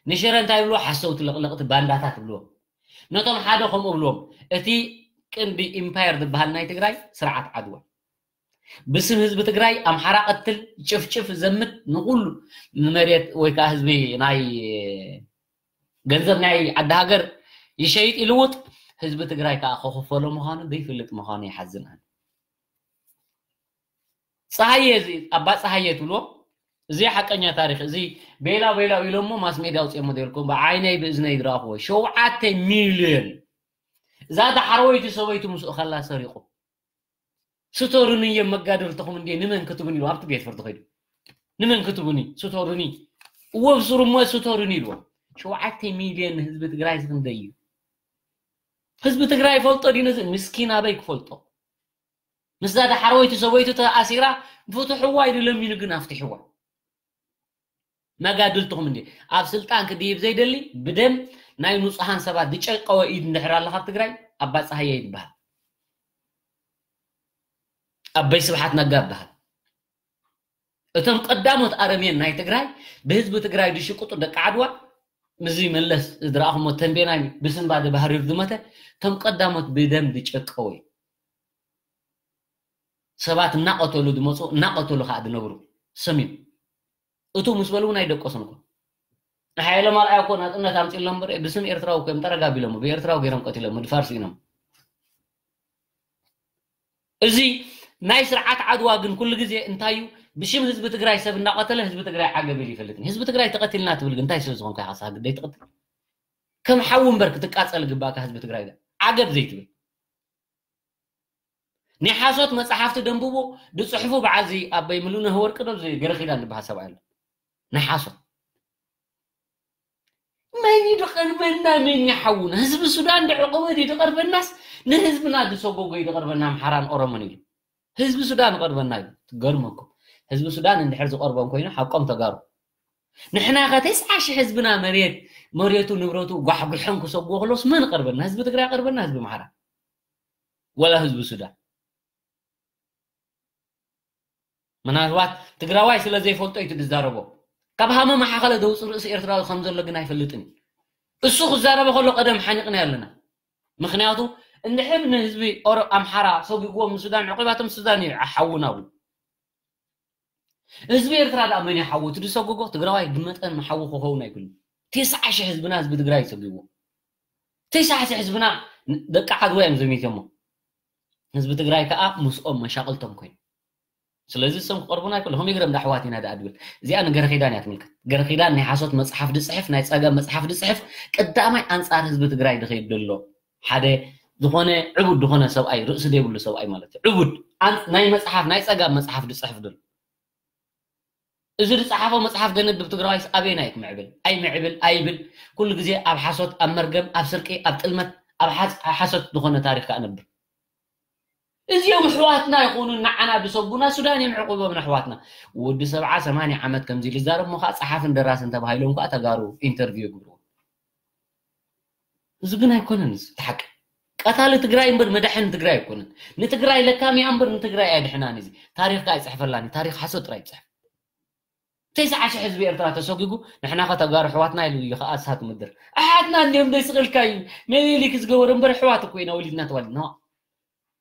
ንሽረ እንታይ ብልዎ? ሓሰውቲ ለቕለቕቲ ባንዳታት ብልዎም። ነቶም ሓደ ከምኡ ብልዎም። እቲ ቅንዲ ኢምፓየር ዝበሃል ናይ ትግራይ ስርዓት ዓድዋ። ብስም ህዝቢ ትግራይ ኣምሓራ ቀትል፣ ጭፍጭፍ፣ ዘምት፣ ንኹሉ ንመሬት ወይ ከዓ ህዝቢ ናይ ገንዘብ ናይ ዓዲ ሃገር ይሸይጥ ይልውጥ። ህዝቢ ትግራይ ከዓ ከኽፈሎ ምዃኑ ዘይፈልጥ ምዃኑ ይሓዝን። ኣነ ፀሃየ፣ እዚ ኣባ ፀሃየ ትብልዎ፣ እዚ ሓቀኛ ታሪክ፣ እዚ ቤላ ቤላ ኢሎሞ ማስ ሜድያ ኣውፅኦሞ ዘይልኩም፣ ብዓይነይ ብእዝነይ ዝረኣኽዎ ሸውዓተ ሚልዮን። እዛ ዳሕረወይቲ ሰበይቱ ምስኡ ከላ ሰሪቑ። ስቶሩኒ እዮም መጋደልትኹም እንዴ፣ ንመን ክትቡን ኢሉ ኣብቲ ቤት ፍርዲ ኸይዱ። ንመን ክትቡኒ? ስቶሩኒ። እወ ብስሩ እሞ ስቶሩኒ ኢልዎ። ሸውዓተ ሚልዮን ህዝቢ ትግራይ ክንደይ እዩ? ህዝቢ ትግራይ ይፈልጦ ድዩ ነዚ? ምስኪን ኣበይ ክፈልጦ? ምስዛ ዳሕረወይቲ ሰበይቱ ተኣሲራ ፍትሕዋ ኢሉ ለሚኑ ግን ኣፍትሕዋ። መጋድልትኹም እንዲ ኣብ ስልጣን ክድይብ ዘይደሊ ብደም ናይ ንጹሃን ሰባት ዝጨቀወ ኢድ እንድሕር ኣላ ካብ ትግራይ ኣባ ጸሃየ ይበሃል። ኣበይ ስብሓት ነጋ ይበሃል። እቶም ቀዳሞት ኣረሜን ናይ ትግራይ ብህዝቢ ትግራይ ዝሽቅጡ ደቂ ዓድዋ ምዚ መለስ ዝረኣኹሞ ተንቤናይ ብስንባደ ባህሪሩ ዝመተ እቶም ቀዳሞት ብደም ዝጨቀወ እዩ። ሰባት እናቐተሉ ዝመፁ እናቐተሉ ከዓ ዝነብሩ ሰሚም እቱ ምስ በሉ እውን ኣይደቀሱን እኮ። ንሓይለ ማርኣያ እኮ ናፅነት ኣምፂሎም እምበር ብስም ኤርትራዊ እኮ እዮም ጠረግ ኣቢሎም ብኤርትራዊ ገይሮም ቀቲሎም ምድፋር ስኢኖም። እዚ ናይ ስርዓት ዓድዋ ግን ኩሉ ግዜ እንታይ እዩ? ብሽም ህዝቢ ትግራይ ሰብ እናቐተለ ህዝቢ ትግራይ ዓገብ ኢሉ ይፈልጥን። ህዝቢ ትግራይ ተቐቲልና ትብል ግን እንታይ ስለ ዝኾንካ ኢኻ ሳግደይ ትቐትል? ከም ሓዊ እምበር ክትቃፀል ግባእካ ህዝቢ ትግራይ ዓገብ ዘይትብል። ናይ ሓሶት መጽሓፍቲ ደንብቦ ድጽሕፉ በዓል እዚ ኣበይ ምሉነህ ወርቅነህ እዚ ገረኺዳን ዝበሃል ሰብኣይ ኣሎ። ናይ ሓሶት መን እዩ ድቐርበና? መን ይሓውና? ህዝቢ ሱዳን ድዕቑበ ድዩ ድቐርበናስ ንህዝብና ድሰጎጎ እዩ ድቐርበና? ኣምሓራን ኦሮሞን እዩ። ህዝቢ ሱዳን ይቐርበና እዩ። ትገርመኩም። ህዝቢ ሱዳን እንድሕር ዝቐርቦም ኮይኑ ሓቆም ተጋሩ። ንሕና ከ ተስዓ ሺሕ ህዝብና መሬት መሬቱ ንብረቱ ጓሕጉሖም ክሰጉ ከሎስ መን ይቐርበና? ህዝቢ ትግራይ ይቐርበና? ህዝቢ ኣምሓራ ወላ ህዝቢ ሱዳን? ምናልባት ትግራዋይ ስለ ዘይፈልጦ እዩ ዝዛረቦ። ካብ ሃመማ ሓኸለ ደውፅ ርእሲ ኤርትራዊ ከም ዘሎ ግን ኣይፈልጥን እዩ። እሱ ክዛረበ ከሎ ቀደም ሓኒቕና ኣለና። ምክንያቱ እንድሕር ንህዝቢ ኦሮ ኣምሓራ ሰጉግዎም ንሱዳን ዕቑባቶም ሱዳን እዩ ሓውና እውን። ህዝቢ ኤርትራ ደኣ መን ይሓዎ? እቲ ዝሰጎጎ ትግራዋይ ብመጠን ሓዉ ክኸውን ኣይክእልን። ተስዓ ሺሕ ህዝብና ህዝቢ ትግራይ ይሰጉግዎ። ተስዓ ሺሕ ህዝብና ደቂ ዓድዋ እዮም ዘሚቶሞ። ህዝቢ ትግራይ ከዓ ምስኦም መሻቕልቶም ኮይኑ። ስለዚ እሶም ክቐርቡና ኣይክእሉ። ከም ይግረም ዳ ኣሕዋት ኢና ደኣ ድብል። እዚኣ ንገረኺዳን እያ ትምልከት። ገረኺዳን ናይ ሓሶት መጽሓፍ ድጽሕፍ፣ ናይ ጸገም መጽሓፍ ድጽሕፍ፣ ቀዳማይ ኣንጻር ህዝቢ ትግራይ ድኸይድ ደሎ ሓደ ዝኾነ ዕቡድ ዝኾነ ሰብኣይ፣ ርእሲ ዘይብሉ ሰብኣይ ማለት እዩ። ዕቡድ ኣን-፣ ናይ መጽሓፍ፣ ናይ ጸጋም መጽሓፍ ድጽሕፍ ደሎ። እዚ ዝጸሓፎ መጽሓፍ ገነድብ ትግራዋይስ ኣበየናይ ክምዕብል? ኣይምዕብል፣ ኣይብል። ኩሉ ግዜ ኣብ ሓሶት፣ ኣብ መርገም፣ ኣብ ስርቂ፣ ኣብ ጥልመት፣ ኣብ ሓስ-፣ ሓሶት ዝኾነ ታሪኽ ከኣ ነብር። እዚኦም ኣሕዋትና ይኾኑ፣ ንዓና ድሰጉና ሱዳን እዮም ዕቑቦም ንኣሕዋትና። ወዲ ሰብዓ ሰማንያ ዓመት ከምዚ ኢሉ ይዛረብ እሞ ከኣ ጸሓፍን ደራስን ተባሂሎም ከኣ ተጋሩ ኢንተርቪው ይግብርዎ። እዚ ግን ኣይኮነን፣ እዚ እቲ ሓቂ። ቀታሊ ትግራይ እምበር መዳሕን ትግራይ ኣይኮነን። ንትግራይ ለካሚያ እምበር ንትግራይ ኣየድሕናን። እዚ ታሪኽ ከኣ ኣይጽሕፈላን እዩ። ታሪኽ ሓሶት ጥራይ ይጽሕፍ። ተስዓ ሺሕ ህዝቢ ኤርትራ ተሰጒጉ፣ ንሕና ኸ ተጋሩ ኣሕዋትና ኢሉ እዩ ኸኣ እሳት ምድር። ኣሓትና እንዲዮም ደይ ስቕልካ እዩ። ምኒልክ ዝገበሮ እምበር ኣሕዋት እኮ ኢና ወሊድና ተዋሊድና።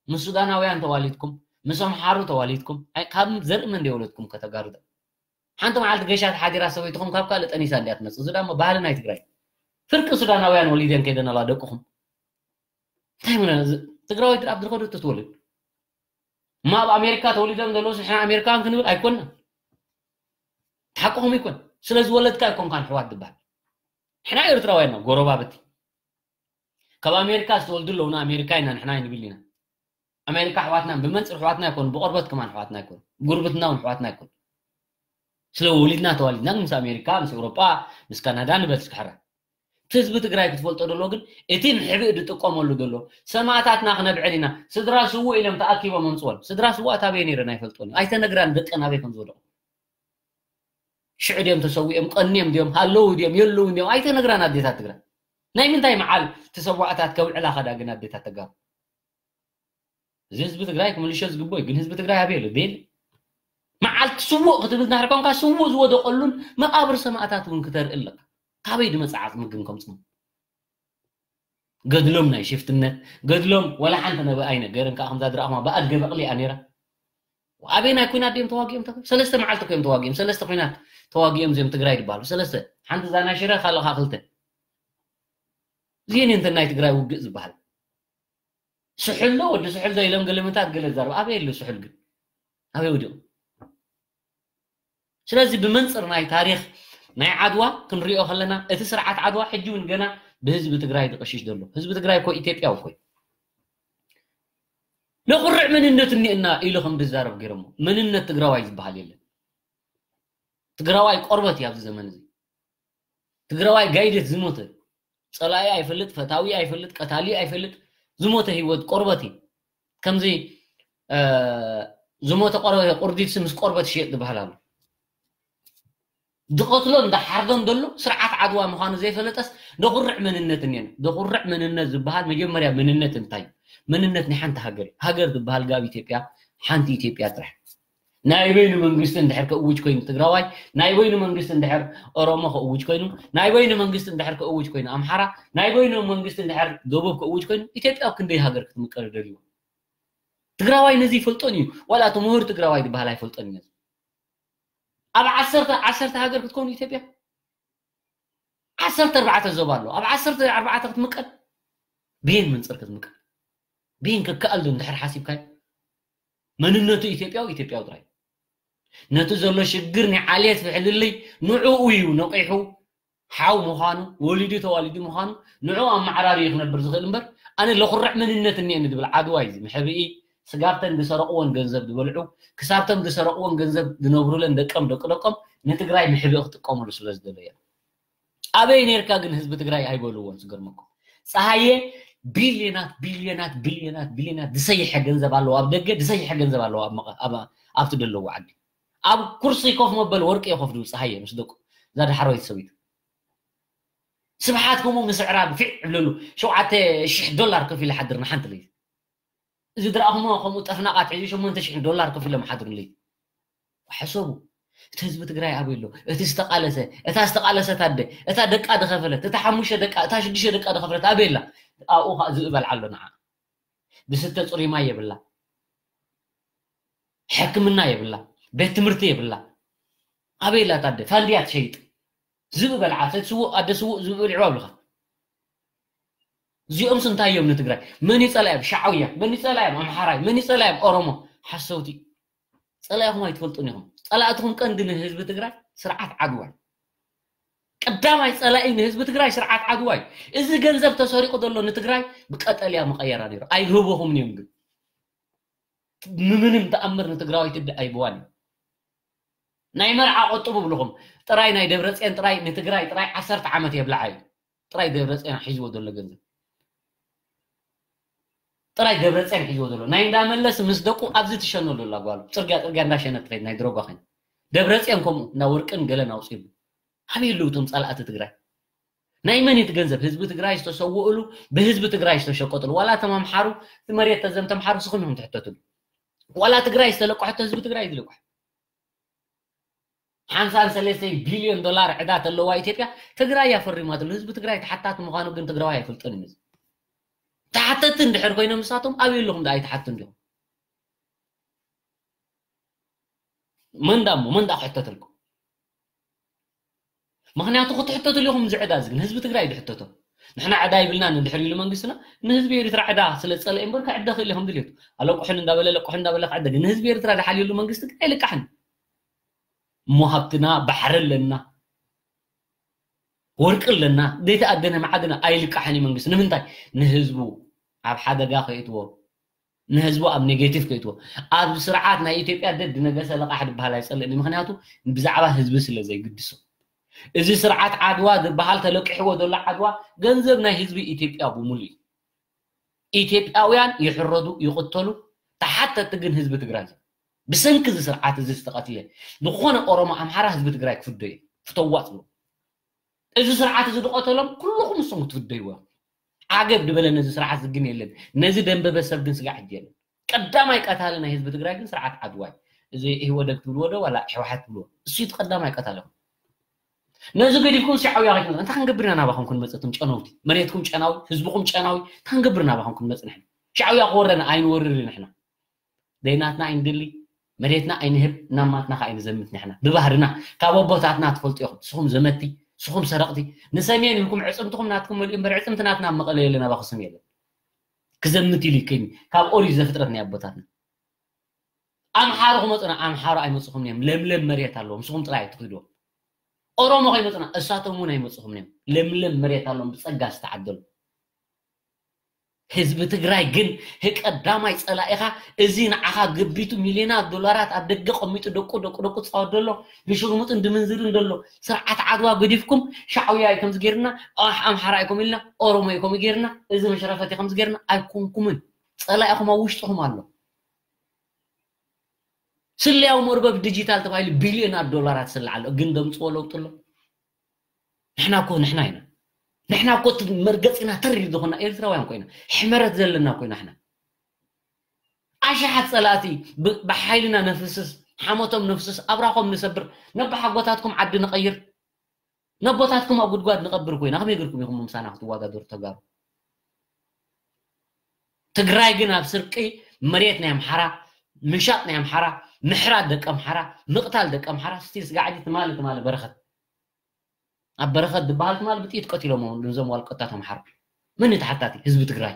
ምስ ሱዳናውያን ተዋሊድኩም፣ ምስ ኣምሓሩ ተዋሊድኩም፣ ኣይ፣ ካብ ዘርኢ መን ደይ ወለድኩም ከተጋሩ? ሓንቲ መዓልቲ ገሻ ተሓዲራ ሰበይትኹም ካብ ካልእ ጠኒሳ እንዲያ ትመጽእ። እዚ ደሞ ባህሊ ናይ ትግራይ። ፍርቂ ሱዳናውያን ወሊደን ከይደን ኣለዋ ደቅኹም። እንታይ ምነ-፣ እዚ ትግራወይቲ ኣብ ዝኸደቶ ትወልድ። እማ ኣብ ኣሜሪካ ተወሊዶም ዘለዉ ንሕና ኣሜሪካውያን ክንብል ኣይኮንና። ሓቅኹም ይኮን። ስለ ዝወለድካ ኣይኮንካን ኣሕዋት ዝበሃል። ንሕና ኤርትራውያን ኢና፣ ጎረባብቲ። ካብ ኣሜሪካ ዝተወልዱ ኣለዉ፣ ንኣሜሪካ ኢና፣ ንሕና ኣይንብል ኢና። ኣሜሪካ ኣሕዋትና፣ ብመንጽር ኣሕዋትና ኣይኮኑ፣ ብቆርበት ከማን ኣሕዋትና ኣይኮኑ፣ ጉርብትና እውን ኣሕዋትና ኣይኮኑ። ስለ ወሊድና ተዋሊድና ግን ምስ ኣሜሪካ፣ ምስ ኤውሮጳ፣ ምስ ካናዳ ንበል እስኪ ሕራይ። እቲ ህዝቢ ትግራይ ክትፈልጦ ደሎ ግን እቲ ምሕብእ ዝጥቀመሉ ዘሎ ሰማእታትና ክነብዕል ኢና። ስድራ ስዉእ ኢሎም ተኣኪቦም ኣምጽወን። ስድራ ስዉኣት ኣበይ ነይረን ኣይፈልጦን እዩ። ኣይተነግራን ደቀን ኣበይ ከም ዝወደቑ። ሽዑ ድዮም ተሰዊኦም፣ ቀንዮም ድዮም፣ ሃለዉ ድዮም፣ የለውን ድዮም ኣይተነግራን ኣዴታት ትግራይ። ናይ ምንታይ መዓል ተሰዋእታት ከብዕላ ኸዳ ግን ኣዴታት ተጋሩ? እዚ ህዝቢ ትግራይ ክምልሾ ዝግብኦ እዩ። ግን ህዝቢ ትግራይ ኣበይ ኣሎ? ቤል መዓልቲ ስዉእ ክትብል ናሕር ኮንካ ስዉእ ዝወደቐሉን መቓብር ሰማእታት እውን ክተርኢ ኣለካ። ካበይ ዝመጽእ ዓጽሚ ግን ከምጽኦም? ገድሎም ናይ ሽፍትነት፣ ገድሎም ወላ ሓንቲ ነብ-፣ ኣይነገርን። ከዓ ከምዛ ድራማ ብኣድገ በቕሊ እያ ነይራ። ኣበይ ናይ ኩናት ድዮም ተዋጊኦም? ተኸ-፣ ሰለስተ መዓልቲ እኮ እዮም ተዋጊኦም። ሰለስተ ኩናት ተዋጊኦም እዚኦም ትግራይ ዝበሃሉ። ሰለስተ። ሓንቲ እዛ ናይ ሽረ፣ ካልእ ከዓ ክልተ። እዚአን እየን እተን ናይ ትግራይ ውግእ ዝበሃል። ስሑል ዶ፣ ወዲ ስሑል ዶ ኢሎም ገለ ምታት ገለ ዝዛረቡ። ኣበይ ኣሎ ስሑል ግን? ኣበይ ወዲቑ? ስለዚ ብመንጽር ናይ ታሪኽ ናይ ዓድዋ ክንሪኦ ከለና፣ እቲ ስርዓት ዓድዋ ሕጂ እውን ገና ብህዝቢ ትግራይ ዝቐሽሽ ዘሎ። ህዝቢ ትግራይ እኮ ኢትዮጵያዊ እኮ እዩ። ለኹርዕ መንነት እኒአና ኢሉ ከም ዝዛረብ ገይሮሞ። መንነት ትግራዋይ ዝበሃል የለን። ትግራዋይ ቆርበት እዩ ኣብዚ ዘመን እዚ። ትግራዋይ ጋይደት ዝሞተ፣ ጸላኢ ኣይፈልጥ፣ ፈታዊ ኣይፈልጥ፣ ቀታሊ ኣይፈልጥ፣ ዝሞተ ህይወት ቆርበት እዩ። ከምዚ፣ እ፣ ዝሞተ ቆርበት፣ ቁርዲትሲ ምስ ቆርበት ይሽየጥ ዝበሃል ኣሎ። ዝቐትሎን ዝሓርዶን ዘሎ ስርዓት ዓድዋ ምዃኑ ዘይፈለጠስ፣ ደኹርዕ መንነት እኒአን። ደኹርዕ መንነት ዝበሃል መጀመርያ መንነት እንታይ እዩ? መንነት ናይ ሓንቲ ሃገር እዩ። ሃገር ዝበሃል ጋብ ኢትዮጵያ ሓንቲ ኢትዮጵያ ጥራሕ። ናይ በይኑ መንግስቲ እንድሕር ክእውጅ ኮይኑ ትግራዋይ፣ ናይ በይኑ መንግስቲ እንድሕር ኦሮሞ ክእውጅ ኮይኑ፣ ናይ በይኑ መንግስቲ እንድሕር ክእውጅ ኮይኑ ኣምሓራ፣ ናይ በይኑ መንግስቲ እንድሕር ደቡብ ክእውጅ ኮይኑ፣ ኢትዮጵያ ኣብ ክንደይ ሃገር ክትምቀል ደልዩ? ትግራዋይ ነዚ ይፈልጦን እዩ። ዋላ እቲ ምሁር ትግራዋይ ዝበሃል ኣይፈልጦን እዩ ነዚ። ኣብ ዓሰርተ፣ ዓሰርተ ሃገር ክትኮኑ ኢትዮጵያ? ዓሰርተ ኣርባዕተ ዞባ ኣሎ። ኣብ ዓሰርተ ኣርባዕተ ክትምቀል? ብየን መንፅር ክትምቀል? ብየን ክከኣል ዶ እንድሕር ሓሲብካዮ? መንነቱ ኢትዮጵያዊ፣ ኢትዮጵያዊ ጥራይ። ነቲ ዘሎ ሽግር ናይ ዓሌት ፍሕልልይ ንዕኡ እዩ ነቂሑ፣ ሓው ምዃኑ፣ ወሊዱ ተዋሊዱ ምዃኑ፣ ንዕኡ ኣመዓራርዩ ክነብር ዝኽእል እምበር፣ ኣነ ለኹርዕ መንነት እኒአኒ ዝብል ዓድዋ እዩ እዚ። መሕብኢ፣ ስጋብተን ዝሰረቕዎን ገንዘብ ዝበልዑ፣ ክሳብተን ዝሰረቕዎን ገንዘብ ዝነብሩለን ደቀም ደቂ ደቆም ንትግራይ ምሕብኢ ክጥቀሙሉ ስለ ዝደለዩ እዮም። ኣበይ ነርካ ግን ህዝቢ ትግራይ ኣይበልዎን። ዝገርመኩም፣ ፀሃየ ቢልዮናት ቢልዮናት ቢልዮናት ቢልዮናት ዝሰይሐ ገንዘብ ኣለዎ ኣብ ደገ፣ ዝሰይሐ ገንዘብ ኣለዎ ኣብ መቐ- ኣብ- ኣብቲ ደለዎ ዓዲ። ኣብ ኩርሲ ኮፍ መበል ወርቂ እዮም ኮፍ ዝብሉ ፀሃየ ምስ ደቁ፣ እዛ ዳሕረወይቲ ሰበይቱ። ስብሓት ከምኡ ምስ ኣዕራብ ፊዕ ይብለሉ። ሸውዓተ ሽሕ ዶላር ከፊለ ሓድር ንሓንቲ ለይቲ። እዚ ድረኣኹሞ ከምኡ ጠፍናቓት ሒዙ ሸሞንተ ሽሕ ዶላር ከፊሎም ሓድሩ ለይቲ። ሕሰቡ። እቲ ህዝቢ ትግራይ ኣበይ ኣሎ? እቲ ዝተቓለሰ፣ እታ ዝተቓለሰት ኣደ፣ እታ ደቃ ዝኸፈለት፣ እታ ሓሙሽተ ደቃ፣ እታ ሽዱሽተ ደቃ ዝኸፈለት ኣበይ ኣላ? ኣብኡ ኸዓ ዝእበል ኣሎ ንዓ። ዝስተ ፅሩይ ማይ የብላ፣ ሕክምና የብላ፣ ቤት ትምህርቲ የብላ። ኣበይ ኣላ እታ ኣደ? ፋንድያ ትሸይጥ። ዝብእ በልዓ፣ ሰት ስውእ፣ ኣደ ስውእ፣ ዝብእ በሊዕዋ ኣብልኻ። እዚኦምስ እንታይ እዮም ንትግራይ? መን ይጸላዮም? ሻዕውያ። መን ይጸላዮም? ኣምሓራይ። መን ይጸላዮም? ኦሮሞ። ሓሰውቲ። ጸላኢኹም ኣይትፈልጡን ኢኹም። ጸላእትኹም ቀንዲ ንህዝቢ ትግራይ ስርዓት ዓድዋ እዩ። ቀዳማይ ጸላኢ ንህዝቢ ትግራይ ስርዓት ዓድዋ እዩ። እዚ ገንዘብ ተሰሪቑ ዘሎ ንትግራይ ብቀጠልያ መቐየራ ነይሩ። ኣይህብኹምን እዮም ግን። ብምንም ተኣምር ንትግራዋይ ትዲ ኣይብዋን እዩ። ናይ መርዓ ቆጥቡ ብልኹም ጥራይ ናይ ደብረፅዮን ጥራይ ንትግራይ ጥራይ ዓሰርተ ዓመት የብልዓ እዩ። ጥራይ ደብረፅዮን ሒዝዎ ዘሎ ገንዘብ ጥራይ ደብረፅዮን ሒዝዎ ዘሎ ናይ እንዳመለስ ምስ ደቁ ኣብዚ ትሸነሉ ኣላ ጓሉ ፅርግያ ፅርግያ እንዳሸነት ትኸይድ ናይ ድሮጓ ኸይን ደብረፅዮን ከምኡ እንዳ ወርቅን ገለን ኣውፂሉ ኣበይ ኣለዉ እቶም ፀላእቲ ትግራይ? ናይ መን እዩ እቲ ገንዘብ? ህዝቢ ትግራይ ዝተሰውእሉ ብህዝቢ ትግራይ ዝተሸቀጥሉ ዋላ እቶም ኣምሓሩ እቲ መሬት ተዘም ተምሓሩ ስኹም ኢኹም ትሕተትሉ። ዋላ ትግራይ ዝተለቀሐቶ ህዝቢ ትግራይ ዝልቀሕ ሓምሳን ሰለስተን ቢልዮን ዶላር ዕዳ ተለዋ ኢትዮጵያ ትግራይ እያ ፈሪማትሉ። ህዝቢ ትግራይ ተሓታት ምዃኑ ግን ትግራዋይ ኣይፈልጥን እዩ። ተሓተቲ እንድሕር ኮይኖም ንሳቶም ኣበይ ኣለኹም ዶ ኣይተሓቱ እንዲኹም? መን ዳ እሞ መን ዳ ክሕተተልኩም? ምክንያቱ ክትሕተትሉ ኢኹም እዚ ዕዳ እዚ ግን ህዝቢ ትግራይ ዝሕተቶ ንሕና ዕዳ ይብልናን እንድሕር ኢሉ መንግስትና ንህዝቢ ኤርትራ ዕዳ ስለ ዝፀለአ እምበር ከዕደ ክእል ኢኹም ድልየቱ ኣለቁሕን እንዳበለ ለቁሕን እንዳበለ ክዕደ ግን ንህዝቢ ኤርትራ ዝሓልየሉ መንግስቲ ግን ኣይልቃሕን እሞ ሃብትና ባሕሪ ኣለና ወርቂ ኣለና ዘይተኣደነ መዓድና ኣይልቃሕን እዩ መንግስቲ ንምንታይ ንህዝቡ ኣብ ሓደጋ ከይእትዎ ንህዝቡ ኣብ ኔጌቲቭ ከይትዎ ኣብ ስርዓት ናይ ኢትዮጵያ ደድ ነገሰ ለቃሕ ዝበሃል ኣይፀልእን ምክንያቱ ብዛዕባ ህዝቢ ስለ ዘይግድሶ እዚ ስርዓት ዓድዋ ዝበሃል ተለቂሕዎ ዘሎ ዓድዋ ገንዘብ ናይ ህዝቢ ኢትዮጵያ ብምሉ እዩ ኢትዮጵያውያን ይሕረዱ ይቕተሉ ተሓተቲ ግን ህዝቢ ትግራይ ብሰንኪ እዚ ስርዓት እዚ ዝተቐትለ ዝኾነ ኦሮሞ ኣምሓራ ህዝቢ ትግራይ ክፍዶ እዩ ፍተዋ ፅሎ እዚ ስርዓት እዚ ዝቐተሎም ኩልኹም ንሶም ክትፍደይዎ ዓገብ ዝበለ ነዚ ስርዓት ዝግን የለን ነዚ ደንበበ ሰብ ግን ስጋዕ ሕጂ የለን ቀዳማይ ቀታሊ ናይ ህዝቢ ትግራይ ግን ስርዓት ዓድዋይ እዚ ኢህወደግ ትብልዎ ዶ ዋላ ሕወሓት ትብልዎ እሱ እቲ ቀዳማይ ቀታሊ ነዚ ገዲፍኩም ሻዕውያ ከይትመፁ እንታይ ክንገብር ኢና ናባኹም ክንመፅእ እቶም ጨነውቲ መሬትኩም ጨናዊ ህዝብኹም ጨናዊ እንታይ ክንገብር ናባኹም ክንመፅእ ንሕና ሻዕውያ ክወረና ኣይንወርር ንሕና ደይናትና ኣይንድሊ መሬትና ኣይንህብ ናብ ማትና ከዓ ኣይንዘምት ንሕና ብባህርና ካብ ኣቦታትና ትፈልጡ ኢኹም ስኹም ዘመቲ ስኹም ሰረቕቲ ንሰሜን ኢልኩም ዕፅምትኹም ናትኩም መልኡ እምበር ዕፅምቲ ናትና ኣብ መቐለ የለን ኣባኹ ስም የለን ክዘምት ኢሉ ይከይኒ ካብ ኦሪት ዘፍጥረት ናይ ኣቦታትና ኣምሓሩ ክመፁና ኣምሓሩ ኣይመፅኹም እዮም ለምለም መሬት ኣለዎም ንስኹም ጥራይ ኣይትክድዎም ኦሮሞ ከይመፁና እሳቶም እውን ኣይመፅኹም እዮም ለምለም መሬት ኣለዎም ብፀጋ ዝተዓደሉ ህዝቢ ትግራይ ግን ህቀዳማይ ፀላኢኻ እዚ ንዓኻ ገቢቱ ሚልዮናት ዶላራት ኣብ ደገ ቀሚጡ ደቁ ደቁ ደቁ ፃወት ዘሎ ብሽርሙጥን ድምንዝርን ዘሎ ስርዓት ዓድዋ ገዲፍኩም ሻዕውያ እዩ ከምዚ ገይርና ኣምሓራ እዩ ከምኡ ኢልና ኦሮሞ እዩ ከምኡ ገይርና እዚ መሽረፈት እዩ ከምዚ ገይርና ኣይኮንኩምን ፀላኢኹም ኣብ ውሽጥኹም ኣሎ ስለያዊ መርበብ ዲጂታል ተባሂሉ ቢልዮናት ዶላራት ስለ ኣሎ ግን ደምፅዎ ለውጢ ኣሎ ንሕና እኮ ንሕና ኢና ንሕና እኮ እቲ መርገፂና ተሪር ዝኾና ኤርትራውያን ኮይና ሕመረት ዘለና ኮይና ሕና ኣሽሓት ፀላእቲ ብሓይልና ነፍስስ ሓሞቶም ነፍስስ ኣብራኾም ንሰብር ነባሓጎታትኩም ዓዲ ንቐይር ነቦታትኩም ኣብ ጉድጓድ ንቐብር ኮይና ከመይ ገርኩም ኢኹም ምሳና ክትወዳደሩ ተጋሩ ትግራይ ግን ኣብ ስርቂ መሬት ናይ ኣምሓራ ምሻጥ ናይ ኣምሓራ ምሕራት ደቂ ኣምሓራ ምቕታል ደቂ ኣምሓራ ስቲል ስጋዕዲ ትማሊ ትማሊ በረኸት ኣብ በረኸት ዝበሃል ትማሊ ብጥይት ቀቲሎሞ ንዞም ዋልቀታት ኣምሓራ መን ተሓታቲ ህዝቢ ትግራይ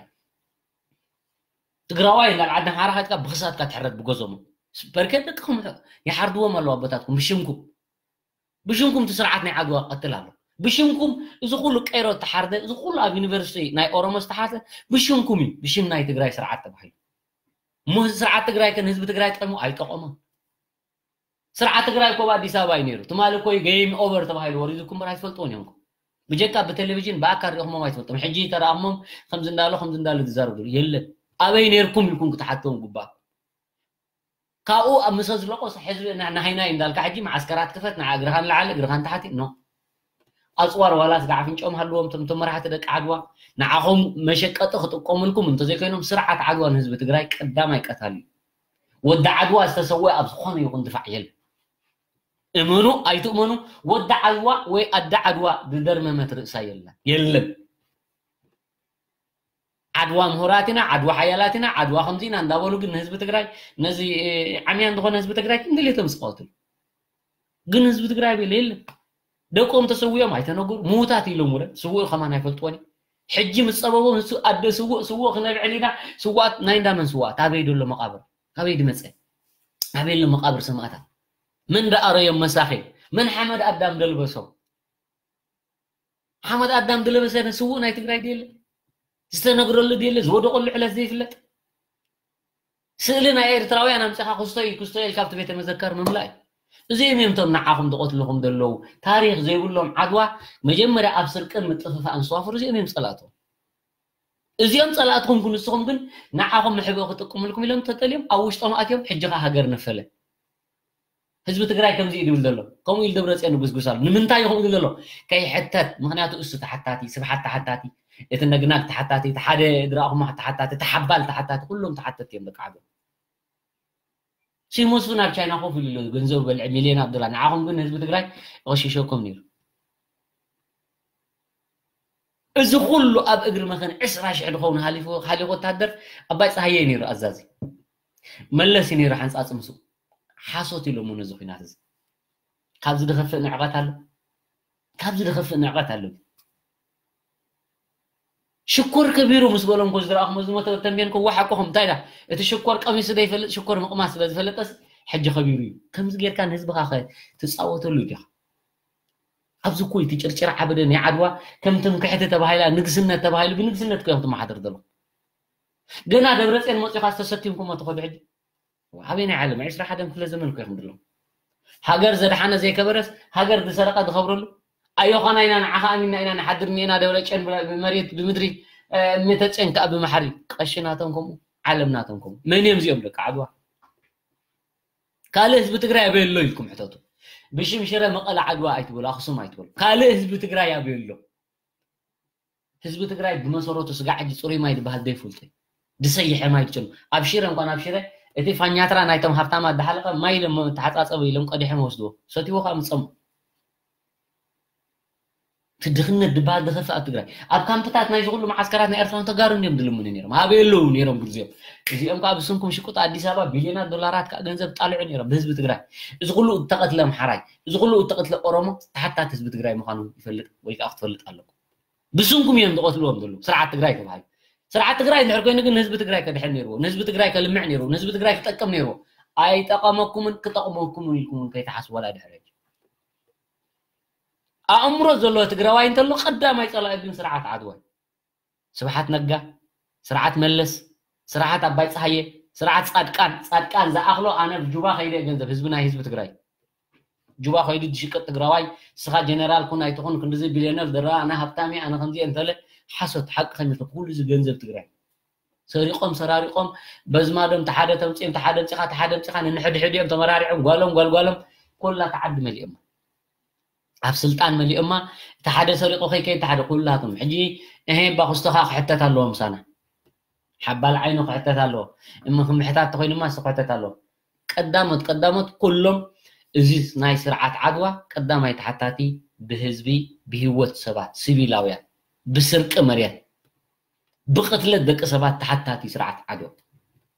ትግራዋይ ናብ ዓዲ ኣምሓራ ከድካ ብክሳትካ ትሕረድ ብገዞሞ በርከት ደቅኹም ይሓርድዎም ኣለዉ ኣቦታትኩም ብሽምኩም ብሽምኩም እቲ ስርዓት ናይ ዓድዋ ቀትል ኣሎ ብሽምኩም እዚ ኩሉ ቀይሮ ዝተሓርደ እዚ ኩሉ ኣብ ዩኒቨርሲቲ ናይ ኦሮሞ ዝተሓርደ ብሽምኩም እዩ ብሽም ናይ ትግራይ ስርዓት ተባሂሉ እሞ ስርዓት ትግራይ ከ ንህዝቢ ትግራይ ጠሙ ኣይጠቐሞን። ስርዓት ትግራይ እኮ ኣብ ኣዲስ ኣበባ እዩ ነይሩ። ትማሊ እኮ ዩ game over ተባሂሉ ወሪዱ እኮ እምበር ኣይትፈልጥዎን እዮም እኮ። ብጀካ ብቴሌቪዥን ብኣካል ሪእኹሞም ኣይትፈልጦም። ሕጂ ተረኣኹሞም ከምዚ እንዳሎ ከምዚ እንዳሎ ዝዛረቡ የለን። ኣበይ ነይርኩም ኢልኩም ክትሓትዎም ግባእ። ካብኡ ኣብ ምሰ ዝለቆስ ሕዝቢ ና- ናሃይናይ እንዳልካ ሕጂ መዓስከራት ክፈት፣ ንዓ እግርኻ ንላዕሊ እግርኻ ንታሕቲ ኖ። ኣፅዋር ዋላስ ጋዕ ኣፍንጭኦም ሃልዎም እቶም እቶም መራሕቲ ደቂ ዓድዋ ንዓኹም መሸቀጢ ክጥቀሙልኩም እንተዘይኮይኖም ስርዓት ዓድዋ ንህዝቢ ትግራይ ቀዳማይ ቀታሊ እዩ። ወዲ ዓድዋ ዝተሰወ ኣብ ዝኾነ ይኹን ድፋዕ የለን። እመኑ ኣይትእመኑ፣ ወዲ ዓድዋ ወይ ኣደ ዓድዋ ዝደርመመት ርእሳ የለን የለን። ዓድዋ ምሁራት ኢና፣ ዓድዋ ሓያላት ኢና፣ ዓድዋ ከምዚ ኢና እንዳበሉ ግን ንህዝቢ ትግራይ ነዚ ዓምያን ዝኾነ ህዝቢ ትግራይ ክንደልየቶም ዝቀትሉ ግን ህዝቢ ትግራይ ቤለ የለን። ደቆም ተሰዊኦም ኣይተነገሩ፣ ምዉታት ኢሎም ውረ ስውእ ከማን ኣይፈልጥዎን እዮም። ሕጂ ምስ ጸበቦም ንሱ ኣደ ስውእ ስውእ ክነብዕል ኢና። ስዋት ናይ እንዳመን ስዋት ኣበይ ደሎ መቃብር ኣበይ ድመጸ ኣበይ ኣሎ መቃብር ሰማእታት? መን ደኣረዮም መሳኺን? መን ሓመድ ኣዳም ደልበሶም? ሓመድ ኣዳም ድለበሰ ስውእ ናይ ትግራይ ድየለ ዝተነግረሉ ድየለ ዝወደቀሉ ዕለት ዘይፍለጥ ስእሊ ናይ ኤርትራውያን ኣምፅኻ ክስቶ እዩ ክስቶ ኢልካ ኣብቲ ቤተ መዘከር ምምላእ እዩ። እዚኦም እዮም እቶም ንዓኹም ዝቐትልኹም ዘለዉ ታሪክ ዘይብሎም ዓድዋ መጀመርያ ኣብ ስርቅን ምጥፍፋእን ዝተዋፈሩ እዚኦም እዮም ፀላእቶም። እዚኦም ፀላእትኹም ክንስኹም ግን ንዓኹም መሕብኢ ክጥቀምልኩም ኢሎም ተጠልዮም ኣብ ውሽጦም ኣትዮም ሕጂ ከዓ ሃገር ነፈለ። ህዝቢ ትግራይ ከምዚ እዩ ድብል ዘሎ። ከምኡ ኢሉ ደብረፅዮን ንጉስጉስ ኣሎ። ንምንታይ እዩ ከምኡ ድብል ዘሎ? ከይሕተት። ምክንያቱ እሱ ተሓታቲ፣ ስብሓት ተሓታቲ፣ እቲ ነግናግ ተሓታቲ፣ እቲ ሓደ ድራኹማ ተሓታቲ፣ እቲ ሓባል ተሓታቲ፣ ኩሎም ተሓተቲ እዮም ደቂ ዓገብ። ሲሞስ ናብ ቻይና ኮፍ ኢሉ ኣሎ፣ ገንዘብ በልዐ ሚልዮን ኣብ ዶላር። ንዓኹም ግን ህዝቢ ትግራይ ይቐሽሸኩም ነይሩ። እዚ ኩሉ ኣብ እግሪ መኸን ዕስራ ሽሕ ዝኸውን ሃሊፉ ሃሊፉ ወታደር ኣባይ ፀሃየ ነይሩ ኣዛዚ መለስ ነይሩ ሓንፃፅ ምስኡ ሓሶት ኢሎሞ ነዚ ኩናት እዚ ካብዚ ድኸፍእ ንዕቐት ኣሎ ካብዚ ድኸፍእ ንዕቐት ኣሎ ሽኮር ከቢሩ ምስ በሎም ኮ ዝረኣኹሞ ዝሞተ ተንቤን ኮ ዋሓ ኮኹም እንታይ ዳ እቲ ሽኮር ቀሚሱ ዘይፈልጥ ሽኮር ምቕማስ ስለ ዝፈለጠስ ሕጂ ከቢሩ እዩ ከምዚ ጌርካ ንህዝብኻ ከ ትፃወተሉ ዲኻ ኣብዚ እኮ እዩ እቲ ጭርጭር ዓበደ ናይ ዓድዋ ከም ትምክሕቲ ተባሂላ ንግስነት ተባሂሉ ብንግስነት እኮ እዮም ትመሓደር ዘለኹም። ገና ደብረፅዮን መፂኡ ካብ ዝተሰኪምኩሞ ትኸዱ ሕጂ ኣበየናይ ዓለም ዕስራ ሓደን ክፍለ ዘመን እኮ ኢኹም ዘለኹም። ሃገር ዘድሓነ ዘይከበረስ ሃገር ዝሰረቐ ዝኸብረሉ ኣዮኻና ኢና ንዓኻ ኣሚንና ኢና ንሓድር እኒኤና ደብረፅዮን ብመሬት ብምድሪ እምነተፅዮን ከዓ ብመሓሪ ቀሺ ናቶም ከምኡ ዓለም ናቶም ከምኡ መን እዮም እዚኦም ደቂ ዓድዋ ካልእ ህዝቢ ትግራይ ኣበይ ኣሎ ኢልኩም ሕተቱ። ብሽም ሽረ መቐለ ዓድዋ ኣይትበሉ፣ ኣኽሱም ኣይትበሉ። ካልእ ህዝቢ ትግራይ ኣበይ ኣሎ? ህዝቢ ትግራይ ብመሰረቱ ስጋዕ ሕጂ ፅሩይ ማይ ዝበሃል ዘይፈልጡ እዩ። ዝሰይሐ ማይ ዝጨኑ ኣብ ሽረ እንኳን ኣብ ሽረ እቲ ፋኛትራ ናይቶም ሃብታማት ዝሓለቐ ማይ ኢሎም ተሓፃፀቡ ኢሎም ቀዲሖም ወስድዎ ሰትዎ ከዓ ምፀሙ። እቲ ድኽነት ዝበሃል ዝኸፍእ ኣብ ትግራይ ኣብ ካምፕታት ናይዚ ኩሉ መዓስከራት ናይ ኤርትራን ተጋሩ እንዲዮም ዝልምኑ ነይሮም ሃበይ ኣለዉ ነይሮም ግዜኦም እዚኦም ከዓ ብስንኩም ሽቁጥ ኣዲስ ኣበባ ቢልዮናት ዶላራት ከዓ ገንዘብ ጣልዑ ነይሮም ብህዝቢ ትግራይ እዚ ኩሉ እተቐትለ ኣምሓራይ እዚ ኩሉ እተቐትለ ኦሮሞ ተሓታት ህዝቢ ትግራይ ምዃኑ ይፈልጥ ወይ ከዓ ክትፈልጥ ኣለኩም ብስንኩም እዮም ዝቐትልዎም ዘለዉ ስርዓት ትግራይ ተባሂሉ ስርዓት ትግራይ እንድሕር ኮይኑ ግን ንህዝቢ ትግራይ ከድሕን ነይርዎ ንህዝቢ ትግራይ ከልምዕ ነይርዎ ንህዝቢ ትግራይ ክጠቅም ነይርዎ ኣይጠቐመኩምን ክጠቕመኩምን ኢልኩም እውን ከይተሓስቡ ዋላ ድሕሪ ኣእምሮ ዘለዎ ትግራዋይ እንተሎ ቀዳማይ ፀላኢ ግን ስርዓት ዓድዋ እዩ። ስብሓት ነጋ፣ ስርዓት መለስ፣ ስርዓት ኣባይ ፀሃየ፣ ስርዓት ፃድቃን፣ ፃድቃን ዝኣኽሎ ኣነ ብ ጁባ ከይደ ገንዘብ ህዝቢ ናይ ህዝቢ ትግራይ ጁባ ከይዱ ዝሽቅጥ ትግራዋይ ስኻ ጀነራል ኩን ኣይትኹን ክንድዚ ቢልዮነር ዝረኣ ኣነ ሃብታም እየ ኣነ ከምዚ እየ እንተለ ሓሶት ሓቂ ከይመስለኩም ኩሉ እዚ ገንዘብ ትግራይ ሰሪቆም ሰራሪቆም በዝማዶም ተሓደ ተምፂኦም ተሓደ ምፂኻ ተሓደ ምፂኻ ንንሕድሕድ እዮም ተመራሪዖም ጓሎም ጓልጓሎም ኩላ ተዓዲ መሊኦማ ኣብ ስልጣን መሊኦማ እቲ ሓደ ሰሪቆ ከይከይድ ሓደ ኩላቶም ሕጂ እሄ ባኩስቶኻ ክሕተት ኣለዎ ምሳና ሓባል ዓይኑ ክሕተት ኣለዎ እምኽምሕታት ተኮይኑማ እሱ ክሕተት ኣለዎ ቀዳሞት ቀዳሞት ኩሎም እዚ ናይ ስርዓት ዓድዋ ቀዳማይ ተሓታቲ ብህዝቢ ብህወት ሰባት ሲቪላውያን ብስርቂ መሬት ብቕትለት ደቂ ሰባት ተሓታቲ ስርዓት ዓድዋ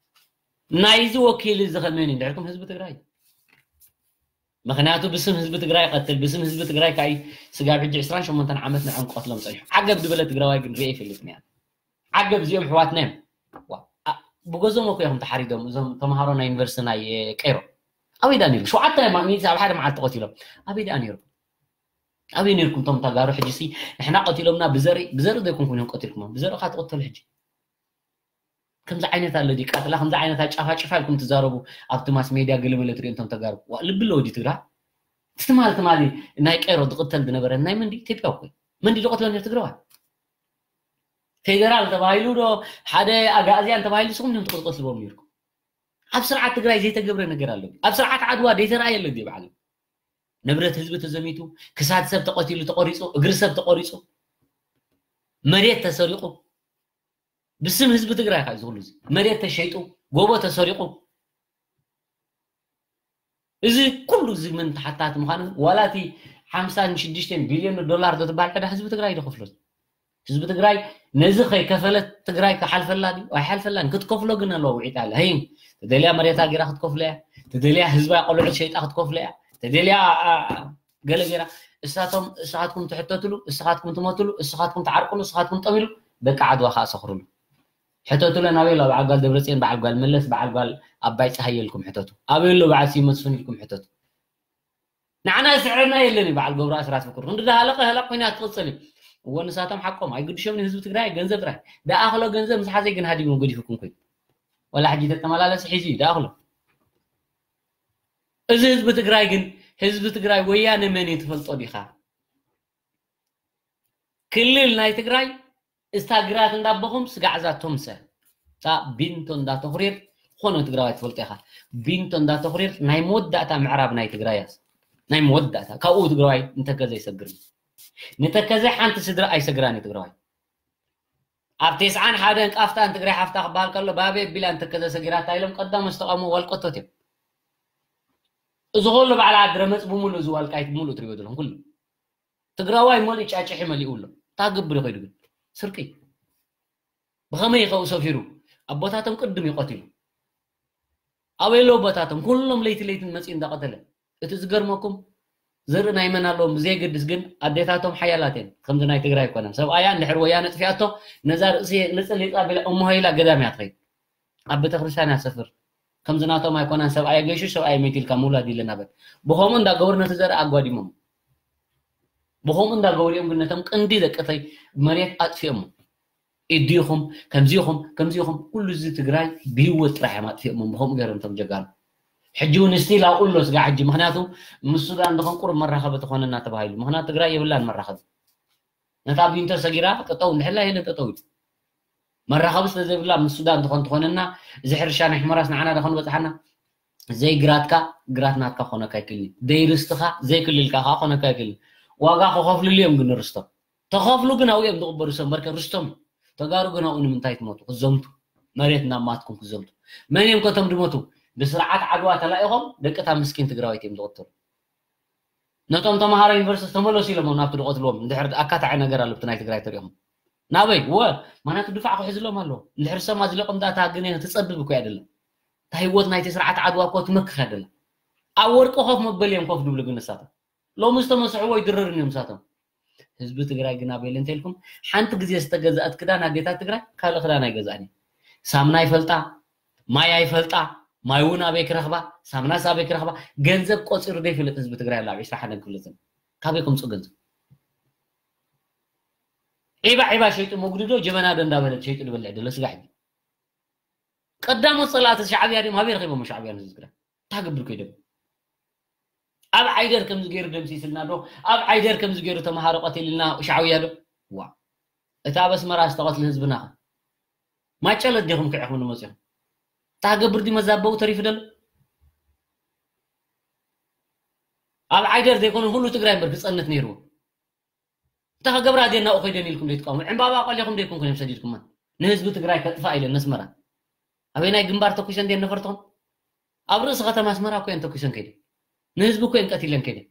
ናይዚ ወኪል እዚ ከመን እዩ ድሕርኩም ህዝቢ ትግራይ ምክንያቱ ብስም ህዝቢ ትግራይ ይቐትል ብስም ህዝቢ ትግራይ ከዓ ስጋብ ሕጂ ዕስራን ሸሞንተን ዓመት ንዕም ቀትሎም ፀኒሑ ዓገብ ዝበለ ትግራዋይ ግን ርአ ይፈልጥ ያ ዓገብ እዚኦም ሕዋትና እዮም ብገዞም እኮ እዮም ተሓሪዶም እዞም ተምሃሮ ናይ ዩኒቨርሲቲ ናይ ቀይሮ ኣበይ ዳ ነይሩ ሸውዓተ ማእሚት ኣብ ሓደ መዓልቲ ቀቲሎም ኣበይ ዳ ነይሩ ኣበይ ነርኩም ቶም ተጋሩ ሕጂ ሲ ንሕና ቀቲሎምና ብዘርኢ ብዘርኢ ዘይኮንኩም እዮም ቀቲልኩም ብዘርኢ ካ ትቀተሉ ሕጂ ከምዚ ዓይነት ኣሎ ዲቃትላ፣ ከምዚ ዓይነት ኣጫፋጭፋ ኢልኩም ትዛረቡ ኣብቲ ማስ ሜድያ ገለመለ ትሪኦ እንቶም ተጋሩ። ዋ፣ ልቢ ኣለዎ ድዩ ትግራ? እቲ ትማል ትማሊ ናይ ቀይሮ ዝቕተል ዝነበረ ናይ መን ድዩ? ኢትዮጵያ እኮ እዩ። መን ድዩ ዝቐትሎ ነይሩ? ትግራዋይ። ፌደራል ተባሂሉ ዶ ሓደ ኣጋእዝያን ተባሂሉ ንስኹም ዲኹም ትቕትልዎም ነይርኩም? ኣብ ስርዓት ትግራይ ዘይተገብረ ነገር ኣሎ ድዩ? ኣብ ስርዓት ዓድዋ ዘይተራእየ ኣሎ ድዩ ባዕሉ? ንብረት ህዝቢ ተዘሚቱ፣ ክሳድ ሰብ ተቐቲሉ ተቖሪፁ፣ እግሪ ሰብ ተቖሪፁ፣ መሬት ተሰሪቑ፣ ብስም ህዝቢ ትግራይ ካ እዩ ዝኹሉ እዚ። መሬት ተሸይጡ፣ ጎቦ ተሰሪቑ። እዚ ኩሉ እዚ ምን ተሓታቲ ምዃኑ ዋላ እቲ ሓምሳን ሽዱሽተን ቢልዮን ዶላር ዘትባል ዕዳ ህዝቢ ትግራይ ዶ ከፍሎ? ህዝቢ ትግራይ ነዚ ከይከፈለት ትግራይ ክሓልፈላ ድዩ? ኣይሓልፈላን። ክትከፍሎ ግን ኣለዋ ውዒጣ ኣላ። ህይ፣ ተደልያ መሬታ ገይራ ክትከፍሎ እያ። ተደልያ ህዝባ ቆልዑት ሸይጣ ክትከፍሎ እያ። ተደልያ፣ ኣ፣ ገለ ገይራ። እሳቶም፣ እሳኻትኩም ትሕተትሉ፣ እሳኻትኩም ትሞትሉ፣ እሳኻትኩም ትዓርቅሉ፣ እሳኻትኩም ጠሚሉ፣ ደቂ ዓድዋ ከዓ ሰኽርሉ። ሕተቱለ ናበይ ኣሎ? በዓል ጓል ደብረፅዮን፣ በዓል ጓል መለስ፣ በዓል ጓል ኣባይ ፀሃየ ኢልኩም ሕተቱ። ኣበይ ኣሎ በዓል ስዩም መስፍን ኢልኩም ሕተቱ። ንዓና ዝስዕረና የለን እዩ በዓል ገብሩ ኣስራት ፍቅሩ። ክንዲ ዳሃለቀ ህላቅ ኮይና ትቕፅል እዩ። እዎ ንሳቶም ሓቆም ኣይግድሾምን ህዝቢ ትግራይ ገንዘብ ጥራይ። ደኣኽሎ ገንዘብ ምስ ሓዘይ ግን ሃዲሙ ገዲፉኩም ኮይኑ። ወላ ሕጂ ተተመላለስ ሒዙ እዩ ደኣኽሎ። እዚ ህዝቢ ትግራይ ግን ህዝቢ ትግራይ ወያነ መን እዩ ትፈልጦ ዲኻ? ክልል ናይ ትግራይ እታ ግራት እንዳቦኹም ስጋዕ እዛ ቶምሰ እታ ቢንቶ እንዳተኹሪር ዝኾነ ትግራዋይ ትፈልጦ ኢኻ። ቢንቶ እንዳተኹሪር ናይ መወዳእታ ምዕራብ ናይ ትግራይ እያ። ናይ መወዳእታ ካብኡ ትግራዋይ ንተከዘ ይሰግር። ንተከዘ ሓንቲ ስድራ ኣይሰግራን እዩ ትግራዋይ። ኣብ ተስዓን ሓደን ቃፍታን ትግራይ ሓፍታ ክበሃል ከሎ ባቤ ቢላ ንተከዘ ሰጊራታ ኢሎም ቀዳሞት ዝተቃውሞ ዋልቆቶት እዮም። እዚ ኩሉ በዓል ዓዲ ረመፅ ብምሉእ እዚ ዋልቃይት ብምሉእ ትሪኦ ዘለኹም ኩሉ ትግራዋይ መሊኡ ጫጭሒ መሊኡ ኣሎ። እንታይ ክገብር ይኸይዱ ግን? ስርቂ። ብኸመይ ይኸው ሰፊሩ? ኣቦታቶም ቅድም ይቐትሉ። ኣበይ ኣለዉ ኣቦታቶም? ኩሎም ለይቲ ለይቲ መፂኡ እንዳቐተለ። እቲ ዝገርመኩም ዘርኢ ናይ መን ኣለዎም ብዘየገድስ ግን ኣዴታቶም ሓያላት እየን። ከምዚ ናይ ትግራይ ኣይኮነን። ሰብኣያ እንድሕር ወያነ ጥፊኣቶ ነዛ ርእሲ ንፅሊጣ ቢላ እሞ ኢላ ገዳም እያ ትኸይድ። ኣብ ቤተክርስትያን እያ ሰፍር። ከምዚ ናቶም ኣይኮነን። ሰብኣይ ገይሹ ሰብኣይ መይቱ ኢልካ ምውላድ የለን ኣበል። ብኸምኡ እንዳገበሩ ነቲ ዘርኢ ኣጓዲሞም። ብኸምኡ እንዳገበሩ እዮም ግን ነቶም ቅንዲ ደቅተይ መሬት ኣጥፊኦሞ። ኢዲኹም ከምዚኹም ከምዚኹም ኩሉ እዚ ትግራይ ብህይወት ጥራሕ እዮም ኣጥፊኦሞ። ብኸምኡ ገይሮም እቶም ጀጋኑ። ሕጂ እውን ስቲል ኣብኡ ኣሎ ስጋ ሕጂ። ምኽንያቱ ምስ ሱዳን እንድኾን ቁሩብ መራኸቢ ተኾነና ተባሂሉ። ምኽንያቱ ትግራይ የብላን መራኸቢ። ነታ ቢንቶ ሰጊራ ጠጠው እንድሕላ የለን ጠጠው ኢሉ። መራኸቢ ስለ ዘይብላ ምስ ሱዳን እንድኾን ትኾነና። እዚ ሕርሻ ናይ ሕመራስ ንዓና ዶ ከንበፅሓና? ዘይግራትካ ግራት ናትካ ክኾነካ ኣይክእልን እዩ። ዘይርስትኻ ዘይክልልካ ከዓ ክኾነካ ኣይክእልን። ዋጋ ክኸፍልሉ እዮም ግን ርስቶም። ተኸፍሉ ግን ኣብኡ እዮም ዝቕበሩ ሰብ መርከ ርስቶም እዩ። ተጋሩ ግን ኣብኡ ንምንታይ ትሞቱ? ክዘምቱ። መሬት ናብ ማትኩም ክዘምቱ። መን እዮም ከቶም ድሞቱ? ብስርዓት ዓድዋ ተላኢኾም ደቂ እታ ምስኪን ትግራዊት እዮም ዝቕትሉ። ነቶም ተምሃሮ ዩኒቨርሲቲ ተመለሱ ኢሎም ናብቲ ዝቐትልዎም እንድሕር ኣካታዒ ነገር ኣሎ ብቲ ናይ ትግራይ ተሪኦም ናበይ ወ ማናቱ ድፋዕ ክሕዝሎም ኣለዎ። እንድሕር ሰማ ዝለቆም ዳታ ግን ትፀብብ እኮ እያ ደላ። እታ ህይወት ናይቲ ስርዓት ዓድዋ እኮ ትመክኽ እያ ደላ። ኣብ ወርቂ ኮፍ መበሊ እዮም ኮፍ ድብሉ ግን ንሳቶም ሎሚ ዝተመስሕዎ ይድረርን እዮም ንሳቶም። ህዝቢ ትግራይ ግን ኣበይ እንተልኩም ሓንቲ ግዜ ዝተገዛእት ክዳን ኣዴታት ትግራይ ካልእ ክዳን ኣይገዛእን እዩ። ሳምና ይፈልጣ፣ ማይ ኣይፈልጣ፣ ማይ እውን ኣበይ ክረኽባ፣ ሳምናስ ኣበይ ክረኽባ። ገንዘብ ቆፂሩ ዘይፈልጥ ህዝቢ ትግራይ ኣሎ ኣብ ዕስራ ሓደን ክፍለ ዘመን። ካበይ ከምፅኡ ገንዘብ? ዒባ ዒባ ሸይጡ መጉድዶ ጀበና ዶ እንዳበለት ሸይጡ ዝበልዕ ደሎ ስጋ ሕጂ። ቀዳሞት ፀላእቲ ሻዕብያ ድዮም? ኣበይ ረኺቦም ሻዕብያ ንህዝቢ ትግራይ? እንታይ ክገብር ከይዶም? ኣብ ዓይደር ከምዚ ገይሩ ደምሲስልና ዶ? ኣብ ዓይደር ከምዚ ገይሩ ተምሃሮ ቀቲልና ሻዕብያ ዶ? ዋ፣ እቲ ኣብ ኣስመራ ዝተቐትለ ህዝብና ኸ? ማጨለት ዲኹም ክዕኹም ንመፅኹም? እንታይ ክገብር ድዩ መዛበቡ ተሪፉ ደሎ? ኣብ ዓይደር ዘይኮነ ኩሉ ትግራይ እምበር ክፀንት ነይርዎ። እንታይ ክገብራ ድየን ናብኡ ከይደን ኢልኩም ዘይትቃወሙ? ዕምባባ ቆሊኹም ዘይኮንኩም እዮም ሰዲድኩመን ንህዝቢ ትግራይ ከጥፋእ ኢለን ነስመራ። ኣበይ ናይ ግንባር ተኩሰን ድየን ነፈርትኹም? ኣብ ርእሲ ከተማ ኣስመራ እኮ እየን ተኩሰን ከይደን። ንህዝቢ እኮ እየን ቀቲለን ከይደን።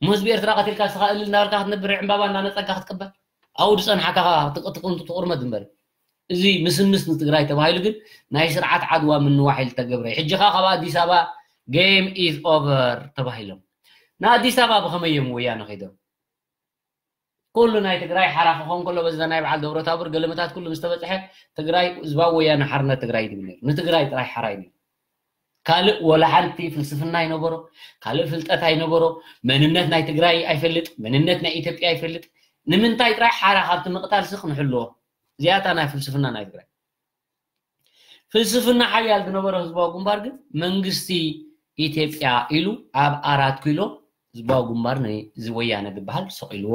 እሞ ህዝቢ ኤርትራ ቀቲልካ ንስኻ እልል እናበልካ ክትነብር ዕምባባ እናነፀግካ ክትቅበል ኣብኡ ዝፀንሓካ ትቕምጡ ትቑርመት እምበር። እዚ ምስምስ ንትግራይ ተባሂሉ ግን ናይ ስርዓት ዓድዋ ምንዋሕ ኢሉ ተገብረ። ሕጂ ኸዓ ካብ ኣዲስ ኣበባ game is over ተባሂሎም ንኣዲስ ኣበባ ብኸመይ እዮም ወያነ ከይዶም? ኩሉ ናይ ትግራይ ሓራ ክኸውን ከሎ በዛ ናይ በዓል ደብረታቦር ገለመታት ኩሉ ምስ ተበፅሐ ትግራይ ህዝባዊ ወያነ ሓርነት ትግራይ እዩ ዝብል ነይሩ። ንትግራይ ጥራይ ሓራ እዩ ነይሩ። ካልእ ወላ ሓንቲ ፍልስፍና ኣይነበሮ፣ ካልእ ፍልጠት ኣይነበሮ። መንነት ናይ ትግራይ ኣይፈልጥ፣ መንነት ናይ ኢትዮጵያ ኣይፈልጥ። ንምንታይ ጥራይ ሓራ ካብቲ ምቕታል ስኽ ንሕልዎ። እዚኣታ ናይ ፍልስፍና ናይ ትግራይ። ፍልስፍና ሓያል ዝነበረ ህዝባዊ ግንባር ግን መንግስቲ ኢትዮጵያ ኢሉ ኣብ ኣራት ኪሎ ህዝባዊ ግንባር ንዝወያነ ዝበሃል ሰቂልዎ።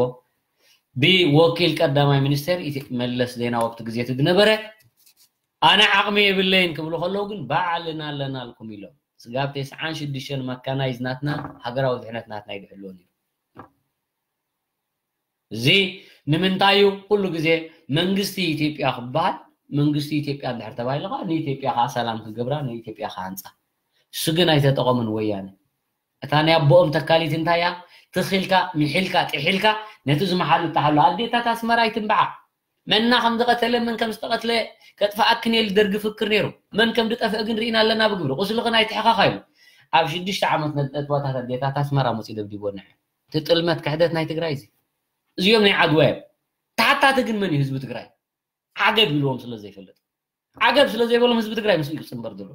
ብወኪል ቀዳማይ ሚኒስቴር ኢትዮ- መለስ ዜናዊ ኣብቲ ግዜ እቲ ዝነበረ ኣነ ዓቕሚ የብለይን ክብሉ ከለዉ ግን ባዕልና ኣለናልኩም ኢሎም። ስጋብ ተስዓን ሽዱሽተን መካናይዝ ናትና ሃገራዊ ድሕነት ናትና ይድሕልዎ ነይሩ። እዚ ንምንታይ እዩ ኩሉ ግዜ መንግስቲ ኢትዮጵያ ክበሃል? መንግስቲ ኢትዮጵያ እንድሕር ተባሂሉ ከዓ ንኢትዮጵያ ከዓ ሰላም ክገብራ ንኢትዮጵያ ክሃንፃ። እሱ ግን ኣይተጠቐሙን ወያነ። እታ ናይ ኣቦኦም ተካሊት እንታይ እያ? ትኺልካ፣ ምሒልካ፣ ጥሒልካ ነቲ ዝመሓሉ እተሓሉ ኣዴታት ኣስመራ ኣይትንብዓ። መና ከም ዝቐተለ መን ከም ዝተቐትለ ከጥፍኣክን እየ ኢሉ ደርጊ ፍክር ነይሩ። መን ከም ዝጠፍአ ግን ርኢና ኣለና ብግብሪ። ቁስልኽን ኣይትሕኸኻ ኢሉ ኣብ ሽዱሽተ ዓመት ነጥነጥባታት ኣዴታት ኣስመራ መፂኡ ደብዲቦ ንዐ። እቲ ጥልመት ክሕደት ናይ ትግራይ እዚ እዚኦም ናይ ዓድዋ እዮም። ተሓታቲ ግን መን እዩ? ህዝቢ ትግራይ። ዓገብ ኢልዎም ስለ ዘይፈልጥ ዓገብ ስለ ዘይበሎም ህዝቢ ትግራይ ምስኡ እዩ ክፅንበር ዘሎ።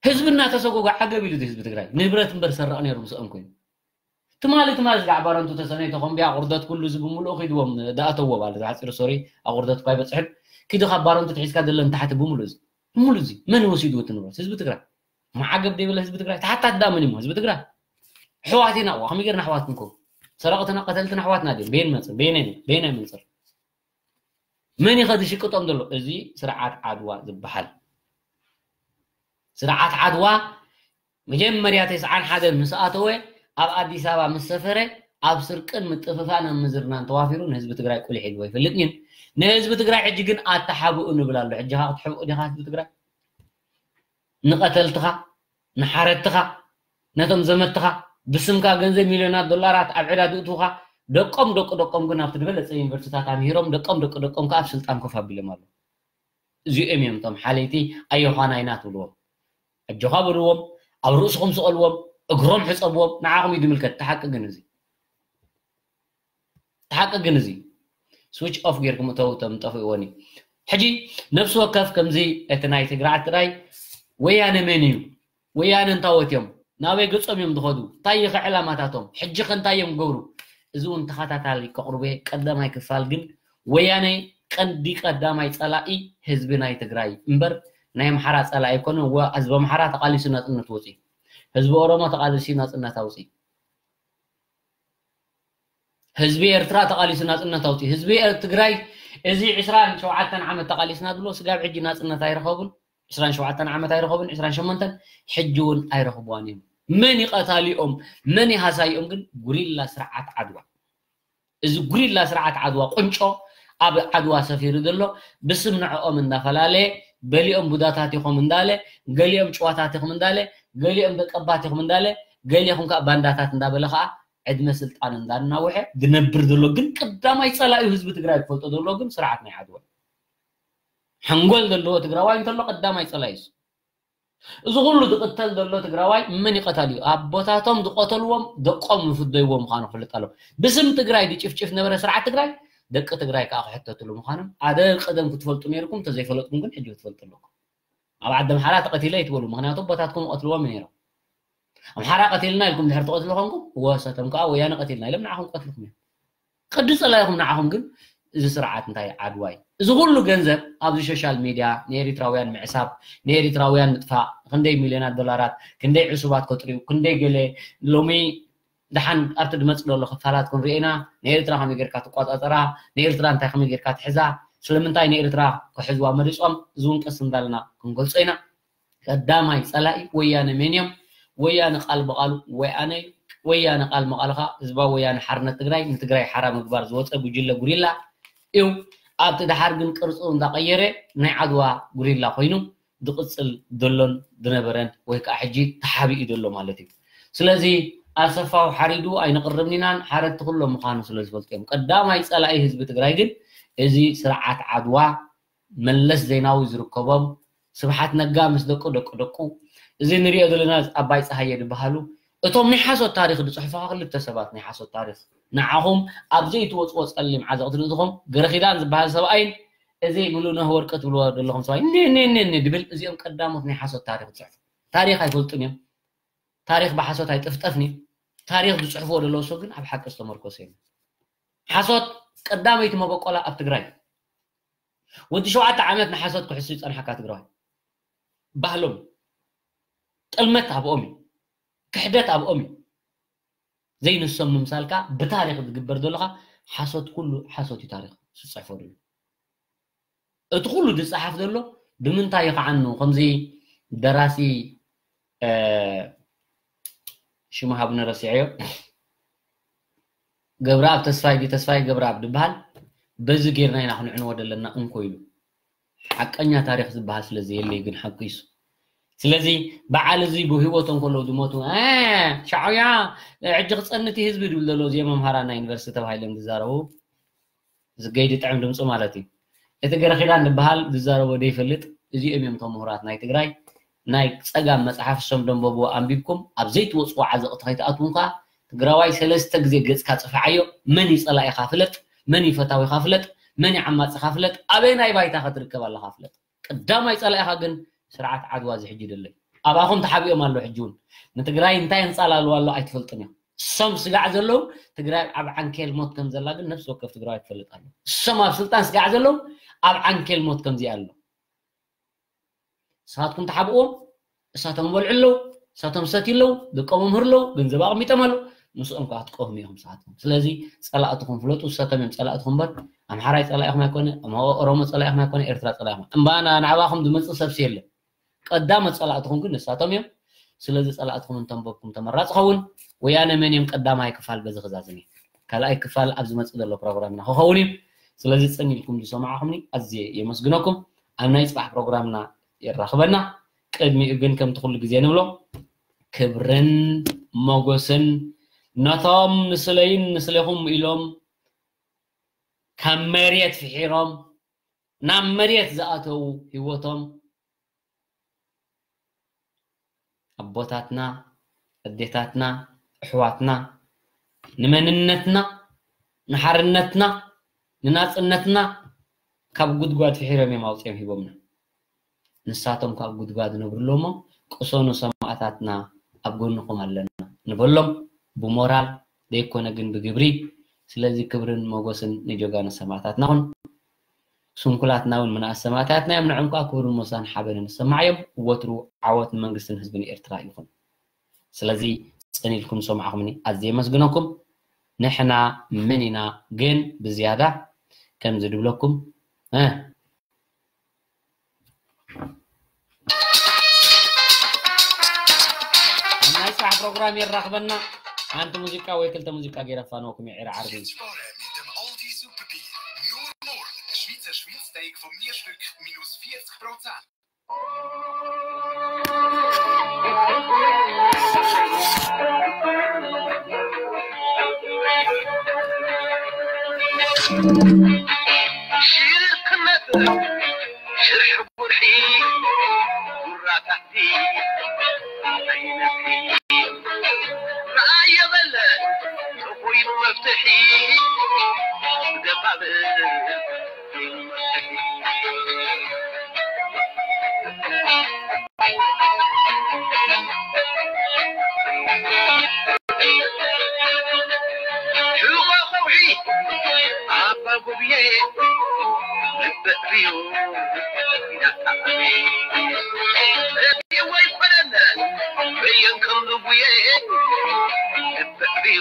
ህዝቢ እናተሰጎጎ ዓገብ ኢሉ ህዝቢ ትግራይ ንብረት እምበር ሰረቕ ነይሩ ምስኦም ኮይኑ ትማሊ ትማሊ ዝጋዕ ባረንቱ ተሰነይ ተኾምቢያ ኣቑርደት ኩሉ እዚ ብምሉኡ ኪድዎም ዳኣተዎ ባለ ዝሓፂሩ ሶሪ ኣቑርደት እኳ ይበፅሕን ኪዱ ካብ ባረንቱ ትሒዝካ ዘለን ታሕቲ ብምሉእ እዚ ብምሉእ እዚ መን ወሲድዎ እቲ ንብረት ህዝቢ ትግራይ መዓገብ ደይብለ ህዝቢ ትግራይ ተሓታት ዳ መን እሞ ህዝቢ ትግራይ ኣሕዋት ኢና እዋ ከመይ ጌርና ኣሕዋት ክንከው ሰረቕትና ቀተልትና ኣሕዋትና ድዮም በየን መፅር በየን በየን መንፅር መን ይኸ ዝሽቅጦም ዘሎ እዚ ስርዓት ዓድዋ ዝበሃል ስርዓት ዓድዋ መጀመርያ ተስዓን ሓደን ምስ ኣተወ ኣብ ኣዲስ ኣበባ ምስ ሰፈረ ኣብ ስርቅን ምጥፍፋን ኣብ ምዝርናን ተዋፊሩ ንህዝቢ ትግራይ ቁሊሕ ኢልዎ ይፈልጥ ግን ንህዝቢ ትግራይ ሕጂ ግን ኣተሓብኡ ንብል ኣሎ ሕጂ ካ ክትሕብኡ ዲኻ ህዝቢ ትግራይ ንቐተልትኻ ንሓረድትኻ ነቶም ዘመትኻ ብስምካ ገንዘብ ሚልዮናት ዶላራት ኣብ ዕዳ ዝእትውኻ ደቆም ደቂ ደቆም ግን ኣብቲ ዝበለፀ ዩኒቨርሲታት ኣምሂሮም ደቆም ደቂ ደቆም ከዓ ኣብ ስልጣን ኮፍ ኣቢሎም ኣለዉ እዚኦም እዮም እቶም ሓለይቲ ኣዮዃና ኢና ትብልዎም ኣጆኻ በልዎም ኣብ ርእስኹም ስቐልዎም እግሮም ሕፀብዎም ንዓኹም እዩ ዝምልከት ተሓቂ ግን እዚ ተሓቂ ግን እዚ ስዊች ኦፍ ጌርኩም እተው እቶም ጠፍእዎኒ ሕጂ ነብሲ ወከፍ ከምዚ እቲ ናይ ትግራዓት ጥራይ ወያነ መን እዩ ወያነ እንታወት እዮም ናበይ ገጾም እዮም ዝኸዱ እንታይ ይኸ ዕላማታቶም ሕጂ ከ እንታይ እዮም ገብሩ እዚ እውን ተኸታታሊ ከቕርቡ ቀዳማይ ክፋል ግን ወያነ ቀንዲ ቀዳማይ ጸላኢ ህዝቢ ናይ ትግራይ እምበር ናይ ኣምሓራ ጸላኢ ኣይኮነ ህዝቢ ኣምሓራ ተቃሊሱ ናጽነት ወፂ ህዝቢ ኦሮሞ ተቃሊሱ ናጽነት ኣውፂ ህዝቢ ኤርትራ ተቃሊሱ ናጽነት ኣውፂ ህዝቢ ትግራይ እዚ ዕስራን ሸውዓተን ዓመት ተቃሊስና ዝብሎ ስጋብ ሕጂ ናጽነት ኣይረኸቡን ዕስራን ሸውዓተን ዓመት ኣይረኸቡን ዕስራን ሸሞንተን ሕጂ እውን ኣይረኽብዋን እዮም መን ይቐታሊኦም መን ይሃሳይኦም ግን ጉሪላ ስርዓት ዓድዋ እዚ ጉሪላ ስርዓት ዓድዋ ቁንጮ ኣብ ዓድዋ ሰፊሩ ዘሎ ብስም ንዕኦም እንዳፈላለየ ገሊኦም ቡዳታት ኢኹም እንዳለ ገሊኦም ጭዋታት ኢኹም እንዳለ ገሊኦም ደቀባት ኢኹም እንዳለ ገሊኹም ከዓ ባንዳታት እንዳበለ ከዓ ዕድመ ስልጣን እንዳናወሐ ዝነብር ዘሎ ግን ቀዳማይ ፀላኢ ህዝቢ ትግራይ ክፈልጦ ዘለዎ ግን ስርዓት ናይ ዓድዋ ሓንጎል ዘለዎ ትግራዋይ እንተሎ ቀዳማይ ፀላኢ እዩ እዚ ኩሉ ዝቕተል ዘሎ ትግራዋይ መን ይቐታል እዩ ኣቦታቶም ዝቐተልዎም ደቆም ዝፍደይዎ ምዃኑ ክፍልጥ ኣሎ ብስም ትግራይ ዝጭፍጭፍ ነበረ ስርዓት ትግራይ ደቂ ትግራይ ከዓ ክሕተትሉ ምዃኖም ኣደ ቀደም ክትፈልጡ ነይርኩም እንተዘይፈለጥኩም ግን ሕጂ ክትፈልጡ ኣለኩም ኣብ ዓዲ ኣምሓራ ተቐቲለ ይትበሉ ምክንያቱ ኣቦታትኩም ይቐትልዎም ነይሮም ኣምሓራ ቀቲልና ኢልኩም ድሕር ትቐትሉ ኮንኩም ወሰቶም ከዓ ወያነ ቀቲልና ኢሎም ንዓኹም ክቐትልኩም እዮም ቅዲ ጸላኢኹም ንዓኹም ግን እዚ ስርዓት እንታይ ዓድዋይ እዚ ኩሉ ገንዘብ ኣብዚ ሶሻል ሚድያ ንኤሪትራውያን ምዕሳብ ንኤሪትራውያን ምጥፋእ ክንደይ ሚልዮናት ዶላራት ክንደይ ዕሱባት ከጥርዩ ክንደይ ገለ ሎሚ ደሓን ኣብቲ ድመጽእ ዘሎ ክፋላት ክንሪኦ ኢና ንኤርትራ ከመይ ጌርካ ትቆጻጸራ ንኤርትራ እንታይ ከመይ ጌርካ ትሕዛ ስለምንታይ ንኤርትራ ክሕዝዋ መሪጾም እዚ እውን ቀስ እንዳልና ክንገልጾ ኢና ቀዳማይ ጸላኢ ወያነ መን እዮም? ወያነ ቃል ብቓሉ ወያነ ወያነ ቃል መቓልኻ ህዝባዊ ወያነ ሓርነት ትግራይ ንትግራይ ሓራ ምግባር ዝወፀ ጉጅለ ጉሪላ እዩ። ኣብቲ ደሓር ግን ቅርፁ እንዳቐየረ ናይ ዓድዋ ጉሪላ ኮይኑ ዝቕፅል ዘሎን ዝነበረን ወይ ከዓ ሕጂ ተሓቢኡ ዘሎ ማለት እዩ። ስለዚ ኣሰፋው ሓሪዱ ኣይንቕርብን ኢናን ሓረድቲ ኩሎም ምዃኑ ስለ ዝፈልጡ እዮም። ቀዳማይ ጸላኢ ህዝቢ ትግራይ ግን እዚ ስርዓት ዓድዋ መለስ ዜናዊ ዝርከቦም ስብሓት ነጋ ምስ ደቁ ደቁ ደቁ እዚ ንሪኦ ዘለና ኣባይ ፀሃየ ዝበሃሉ እቶም ናይ ሓሶት ታሪክ ዝፅሕፉኻ ክልተ ሰባት ናይ ሓሶት ታሪክ ንዓኹም ኣብ ዘይትወፅዎ ፀሊም ዓዘቕቲ ርእስኹም ገረኺዳን ዝበሃል ሰብኣይን እዚ ሙሉነህ ወርቂ ትብልዎ ዘለኹም ሰብኣይ ኔ ኔ ኔ ኔ ድብል እዚኦም ቀዳሞት ናይ ሓሶት ታሪክ ዝፅሕፉ ታሪክ ኣይፈልጡን እዮም ታሪክ ብሓሶት ኣይጥፍጠፍን እዩ ታሪክ ዝፅሕፍዎ ዘለዉ ሰብ ግን ኣብ ሓቂ ዝተመርኮሰ እዮም ሓሶት ቀዳመይቲ መበቆላ ኣብ ትግራይ ወዲ ሸውዓተ ዓመት ንሓሶት ክሕሱ ይጸንሓካ ትግራዋይ። ባህሎም ጥልመት ኣብኦም እዩ። ክሕደት ኣብኦም እዩ። ዘይንሶም ምምሳልካ ብታሪኽ ዝግበር ዘሎኻ ሓሶት ኩሉ ሓሶት እዩ። ታሪኽ ዝጽሕፎ ዘሎ እቲ ኩሉ ዝጸሓፍ ዘሎ ብምንታይ እዩ ከዓኑ ከምዚ ደራሲ ሽሙ ሃብነ ረሲዐዮ ገብረኣብ ተስፋይ ዲ ተስፋይ ገብረኣብ ዝበሃል በዚ ጌርና ኢና ክንዕንዎ ዘለና እንኮ ኢሉ ሓቀኛ ታሪኽ ዝበሃል ስለ ዘየለይ ግን ሓቁ ይሱ ስለዚ በዓል እዚ ብህይወቶም ከለዉ ዝሞቱ ሻዕብያ ሕጂ ክፀንት ህዝቢ ድብል ዘሎ እዚ መምሃራ ናይ ዩኒቨርሲቲ ተባሂሎም ዝዛረቡ ዝገይ ድጥዕም ድምፁ ማለት እዩ እቲ ገረኺዳን ዝበሃል ዝዛረቦ ደይፈልጥ እዚኦም እዮም እቶም ምሁራት ናይ ትግራይ ናይ ጸጋም መጽሓፍ እሶም ደንበብዎ ኣንቢብኩም ኣብ ዘይትወጽዎ ዓዘቕቲ ከይትኣትዉ እንኳ ትግራዋይ ሰለስተ ግዜ ገጽካ ጽፍዓዮ መን እዩ ጸላኢኻ ፍለጥ መን እዩ ፈታዊኻ ፍለጥ መን እዩ ዓማጺኻ ፍለጥ ኣበየናይ ባይታ ከትርከብ ኣለኻ ፍለጥ ቀዳማይ ጸላኢኻ ግን ስርዓት ዓድዋ እዚ ሕጂ ደለይ ኣባኹም ተሓቢኦም ኣሎ ሕጂ እውን ንትግራይ እንታይ የንጻላልዋ ኣሎ ኣይትፈልጡን እዮም እሶም ስጋዕ ዘለዉ ትግራይ ኣብ ዓንኬል ሞት ከም ዘላ ግን ነፍሲ ወከፍ ትግራዋይ ትፈልጥ ኣሎ እሶም ኣብ ስልጣን ስጋዕ ዘለዉ ኣብ ዓንኬል ሞት ከምዚ ኣሎ ንስኻትኩም ተሓብእዎም እሳቶም በልዑ ኣለዉ እሳቶም ሰትዩ ኣለዉ ደቆም መምህር ኣለዉ ገንዘብ ኣቕሚጦም ኣለዉ ምስኦም ከዓ ትቀህሙ ኢኹም ንስኻትኩም ስለዚ ፀላእትኹም ፍለጡ እሳቶም እዮም ፀላእትኹም እምበር ኣምሓራይ ፀላኢኹም ኣይኮነ ኦሮሞ ፀላኢኹም ኣይኮነ ኤርትራ ፀላኢኹም እምባ ንዓባኹም ዝመፅእ ሰብሲ የለን ቀዳሞት ፀላእትኹም ግን ንሳቶም እዮም ስለዚ ፀላእትኹም እንተንበብኩም ተመራፂ ኸውን ወያነ መን እዮም ቀዳማይ ክፋል በዚ ክዛዝም እዩ ካልኣይ ክፋል ኣብ ዝመፅእ ዘሎ ፕሮግራምና ክኸውን እዩ ስለዚ ፅን ኢልኩም ዝሰማዕኹምኒ ኣዝየ የመስግነኩም ኣብ ናይ ፅባሕ ፕሮግራምና የራኽበና ቅድሚኡ ግን ከምቲ ኩሉ ግዜ ንብሎ ክብርን ሞጎስን ነቶም ንስለይን ንስሌኹም ኢሎም ካብ መሬት ፍሒሮም ናብ መሬት ዝኣተዉ ህይወቶም ኣቦታትና ኣዴታትና ኣሕዋትና ንመንነትና ንሓርነትና ንናፅነትና ካብ ጉድጓድ ፍሒሮም እዮም ኣውፅኦም ሂቦምና ንሳቶም ካብ ጉድጓድ ነብርሎ እሞ ቅሰኑ ሰማእታትና ኣብ ጎንኹም ኣለና ንበሎም ብሞራል ዘይኮነ ግን ብግብሪ ስለዚ ክብርን ሞጎስን ንጀጋኑ ሰማእታትና ኹን ስንኩላትና እውን ምንኣስ ሰማእታትና እዮም ንዕም ከዓ ክብርን ሞሳን ሓበንን ዝሰማዕ እዮም ወትሩ ዓወት ንመንግስትን ህዝብን ኤርትራ ይኹን ስለዚ ፅን ኢልኩም ዝሰማዕኹምኒ ኣዝየ የመስግነኩም ንሕና መን ኢና ግን ብዝያዳ ከምዚ ድብለኩም ናይ ስራሕ ፕሮግራም የራኽበና ሓንቲ ሙዚቃ ወይ ክልተ ሙዚቃ ገይረ ፋንወኩም የዒረ ዓርቢ Schweizer Schweinssteak vom Mierstück minus vierzig Prozent. ሽርክነት ሽርሒ ጉርሒ ጉራታቲ ኣይነቲ ራእየ በለ ተኾይኑ መፍትሒ ደባብ ሕቆ ከውሒ ኣባ ጉብየ ልበ ዕብዩ እንዳጣዕመ ረድእዎ ይኮነነ በየን ከም ዝጉየ ልበ ዕብዩ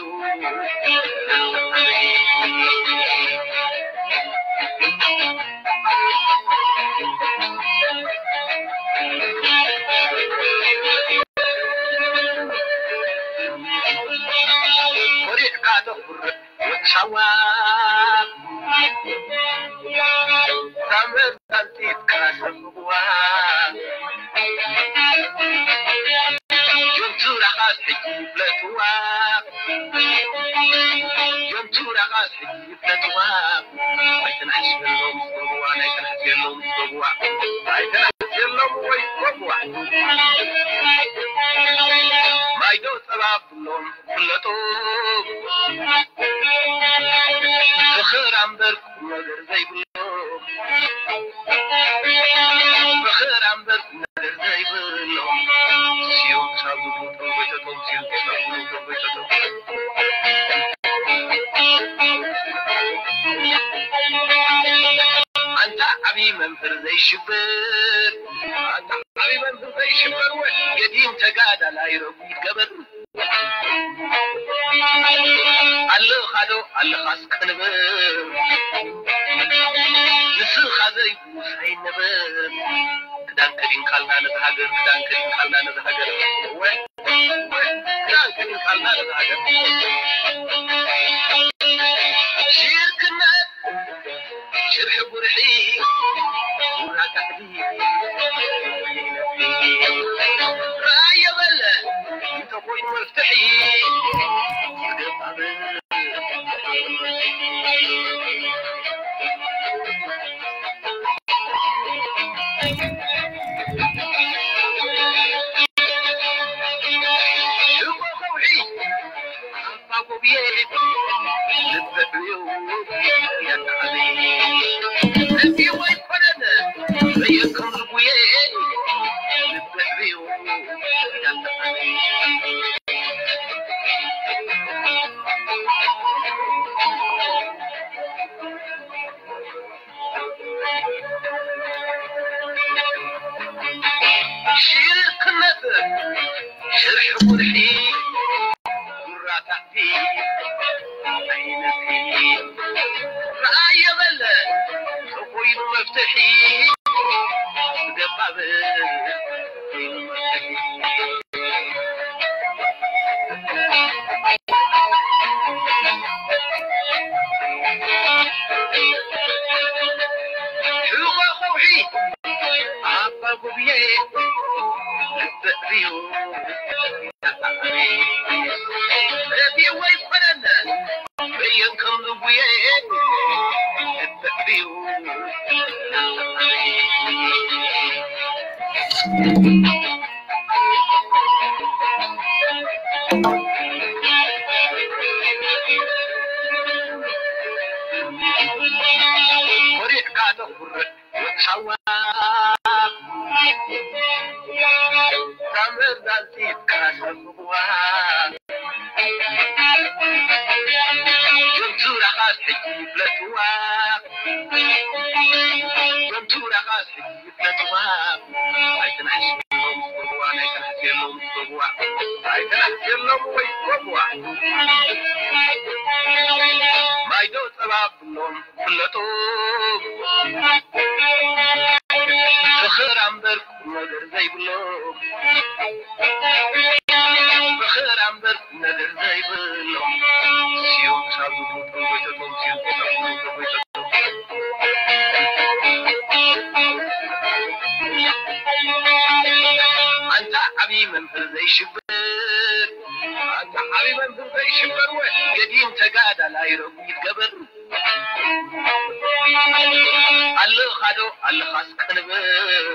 እንዳጣዕመ መምህር ዘይሽበር፣ ኣታ ዓቢ መምህር ዘይሽበር፣ ወ ገዲም ተጋዳላይ ረጉድ ገበር። ኣለኻ ዶ ኣለኻስ ቅንብር፣ ንስኻ ዘይብሉስ ኣይንበር። ክዳን ከዲንካልና ነዚ ሃገር፣ ክዳን ከዲንካልና ነዚ ሃገር። ወ፣ ወ፣ ክዳን ከዲንካልና ነዚ ሃገር። ሽርክነት ሽርሒ ጉርሒ ጉራ ካሕዲ። ራእየ በለ እንተኾይኑ መፍትሒ ገባብ። ሽቦ ከውሒ ኣባ ጎብየ ልብዕብዩ የጣዕሚ። ነቢዎ ኣይኮነን በየከም ዝጉየ ልብዕብዩ የጣዕሚ። ሽርክነት ሽርሒ ጉርሒ ጉራታቲ ኣይነቲ ረኣየ በለ ተኾይኑ መፍትሒ ገባብ ሽጎ ከውሒ ኣባ ጉብየ ልብዕብዩ ረድዮ ኣይኮነን በየን ከም ዝጉየ ልብዕብዩ ኮሪዕካ ተኹርዕ ሳዋ ታምር ዳልቲት ካሰብዋ ጆንቱራኻስ ሕጂ ይፍለጥዋ ጆንቱራኻስ ሕጂ ይፍለጥዋ ኣይተናሕስሎም ስጎብዋ ኣይተናሕስሎም ስጎብዋ ኣይተናሕስሎም ወይ ስጎብዋ ማይዶ ጸባ ብሎም ፍለጡ ፍኽር ኣምበር ቁም ነገር ዘይብሎም ፍኽር ኣምበር ቁም ነገር ዘይብሎም ስዮም ክሳብ ዝሞቱ ጎይተቶም ስዮም ክሳብ ዝሞቱ ጎይተቶም ኣንታ ዓብዪ መምህር ዘይሽበር ኣንታ ዓብዪ መምህር ዘይሽበር ወ ገዲም ተጋዳላይ ረጉድ ገበር ኣለኻ ዶ ኣለኻስ ቅንብር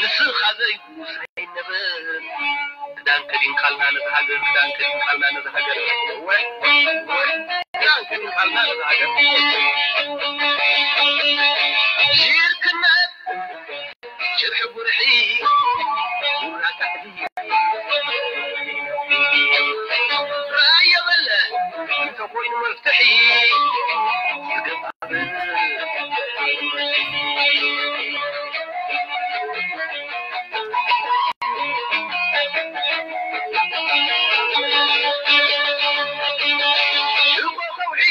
ንስኻ ዘይብሉስ ኣይንብር ክዳን ከዲንካልና ነዚ ሃገር ክዳን ከዲንካልና ነዚ ሃገር ወ ወ ክዳን ከዲንካልና ነዚ ሃገር ሽርክነት ሽርሒ ጉርሒ ጉራ ካሕዲ ራእየ በለ እንተኾይኑ መፍትሒ ዝገባብ ሽጎ ከውሒ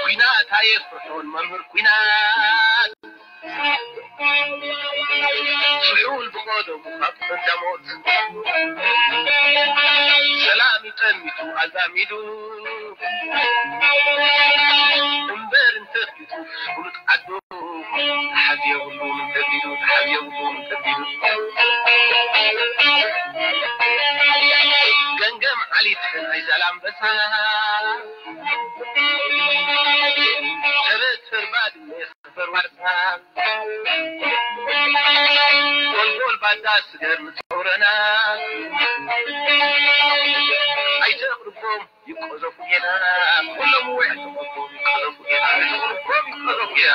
ኲናት ኣየፍርሖን መምህር ኲናት ስሑል ብቐደሙ ካብ ቀዳሞት ሰላም እዩ ጠሚቱ ኣዛሚዱ እምበር እንተፊቱ ፍሉጥ ዓዱ ተሓዝ የብሉን እንተቢሉ ተሓዝ የብሉን እንተቢሉ ገንገም ዓሊት ናይ ዛላምበሳ ተበትር ባድመ በር ዋርሳ ጎልጎል ባዳ ስገር ንጸውረና ኣይተቕርቦም ይቆዘፉ ጌና ኩሎም ውዕል ይቆዘፉ ጌና ይቆዘፉ ጌና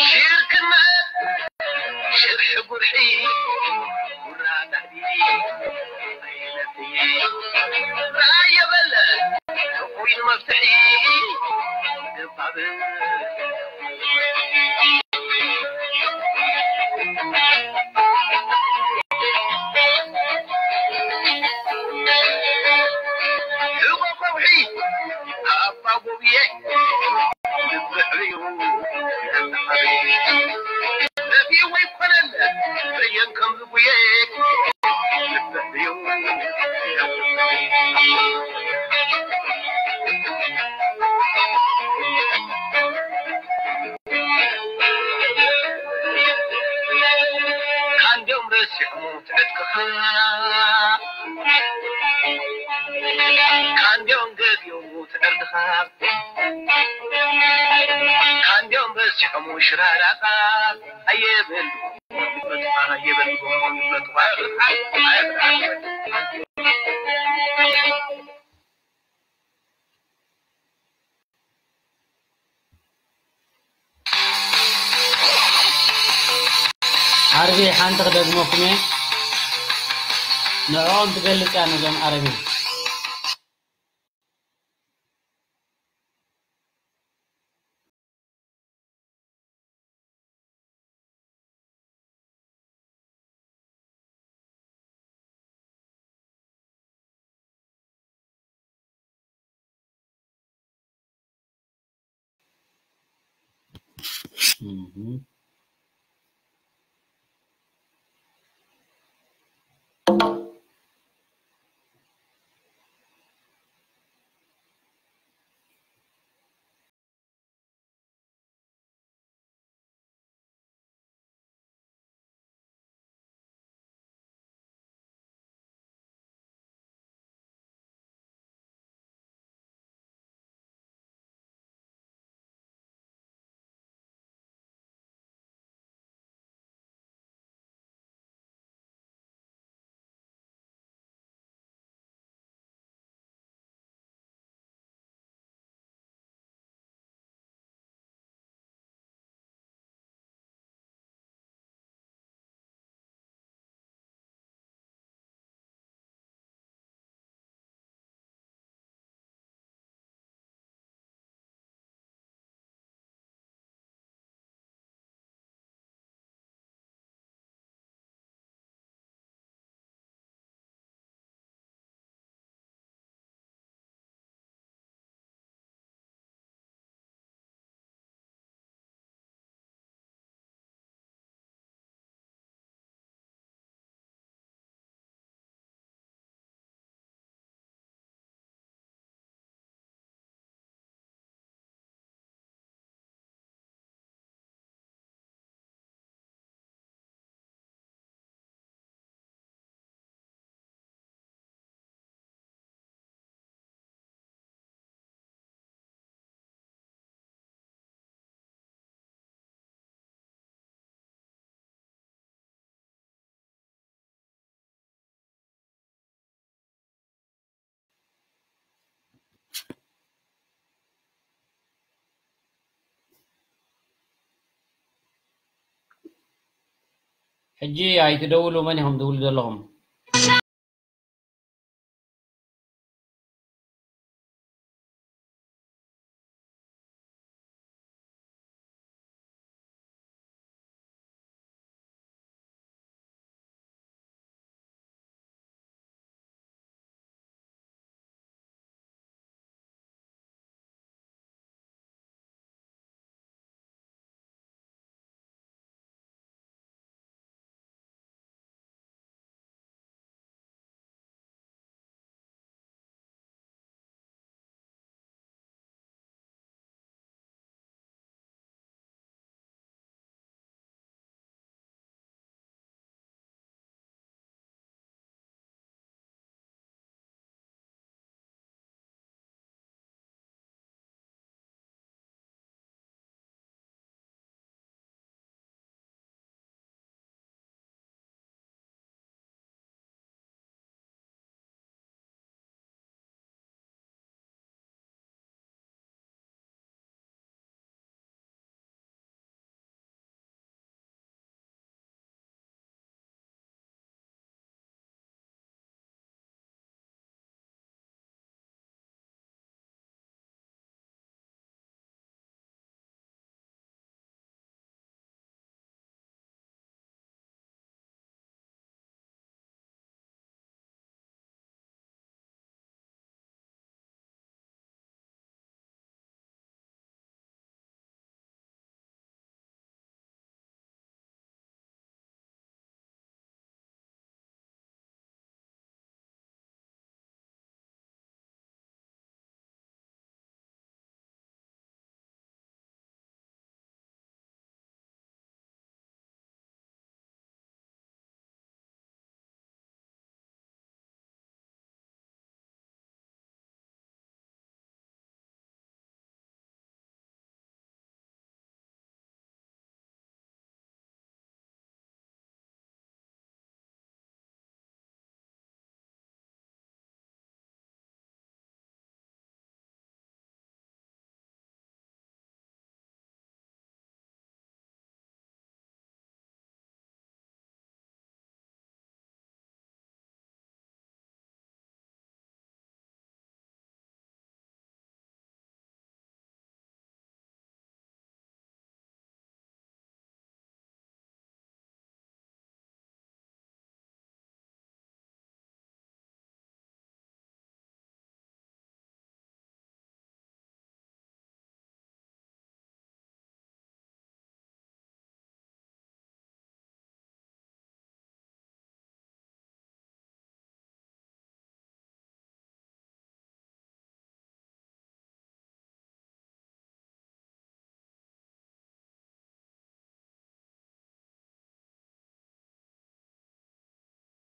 ሽርክና ሽርሒ ጉርሒ ጉራ ዳዲ ኣይነፍይ ራየ በለ ኮይኑ መፍትሒ ገባብ ሕቆ ከውሒ ኣባ ጎብየ ልብሕርዩ ነፊ ወይ ኮነን በየን ከም ዝጉየ ልብሕርዩ ካንዲኦም ረሲዖም ትዕድካ ካንዲኦም ገዲኦም ትዕድካ ካንዲኦም ረሲዖም ሽራራካ ኣየበል ኣየበል ዓርቢ ሓንቲ ክደግመኩም እየ። ንዕኦም ትገልጽ እያ ነዞም ዓረብይ። ሕጂ ኣይትደውሉ፣ መን ኢኹም ትብሉ ዘለኹም?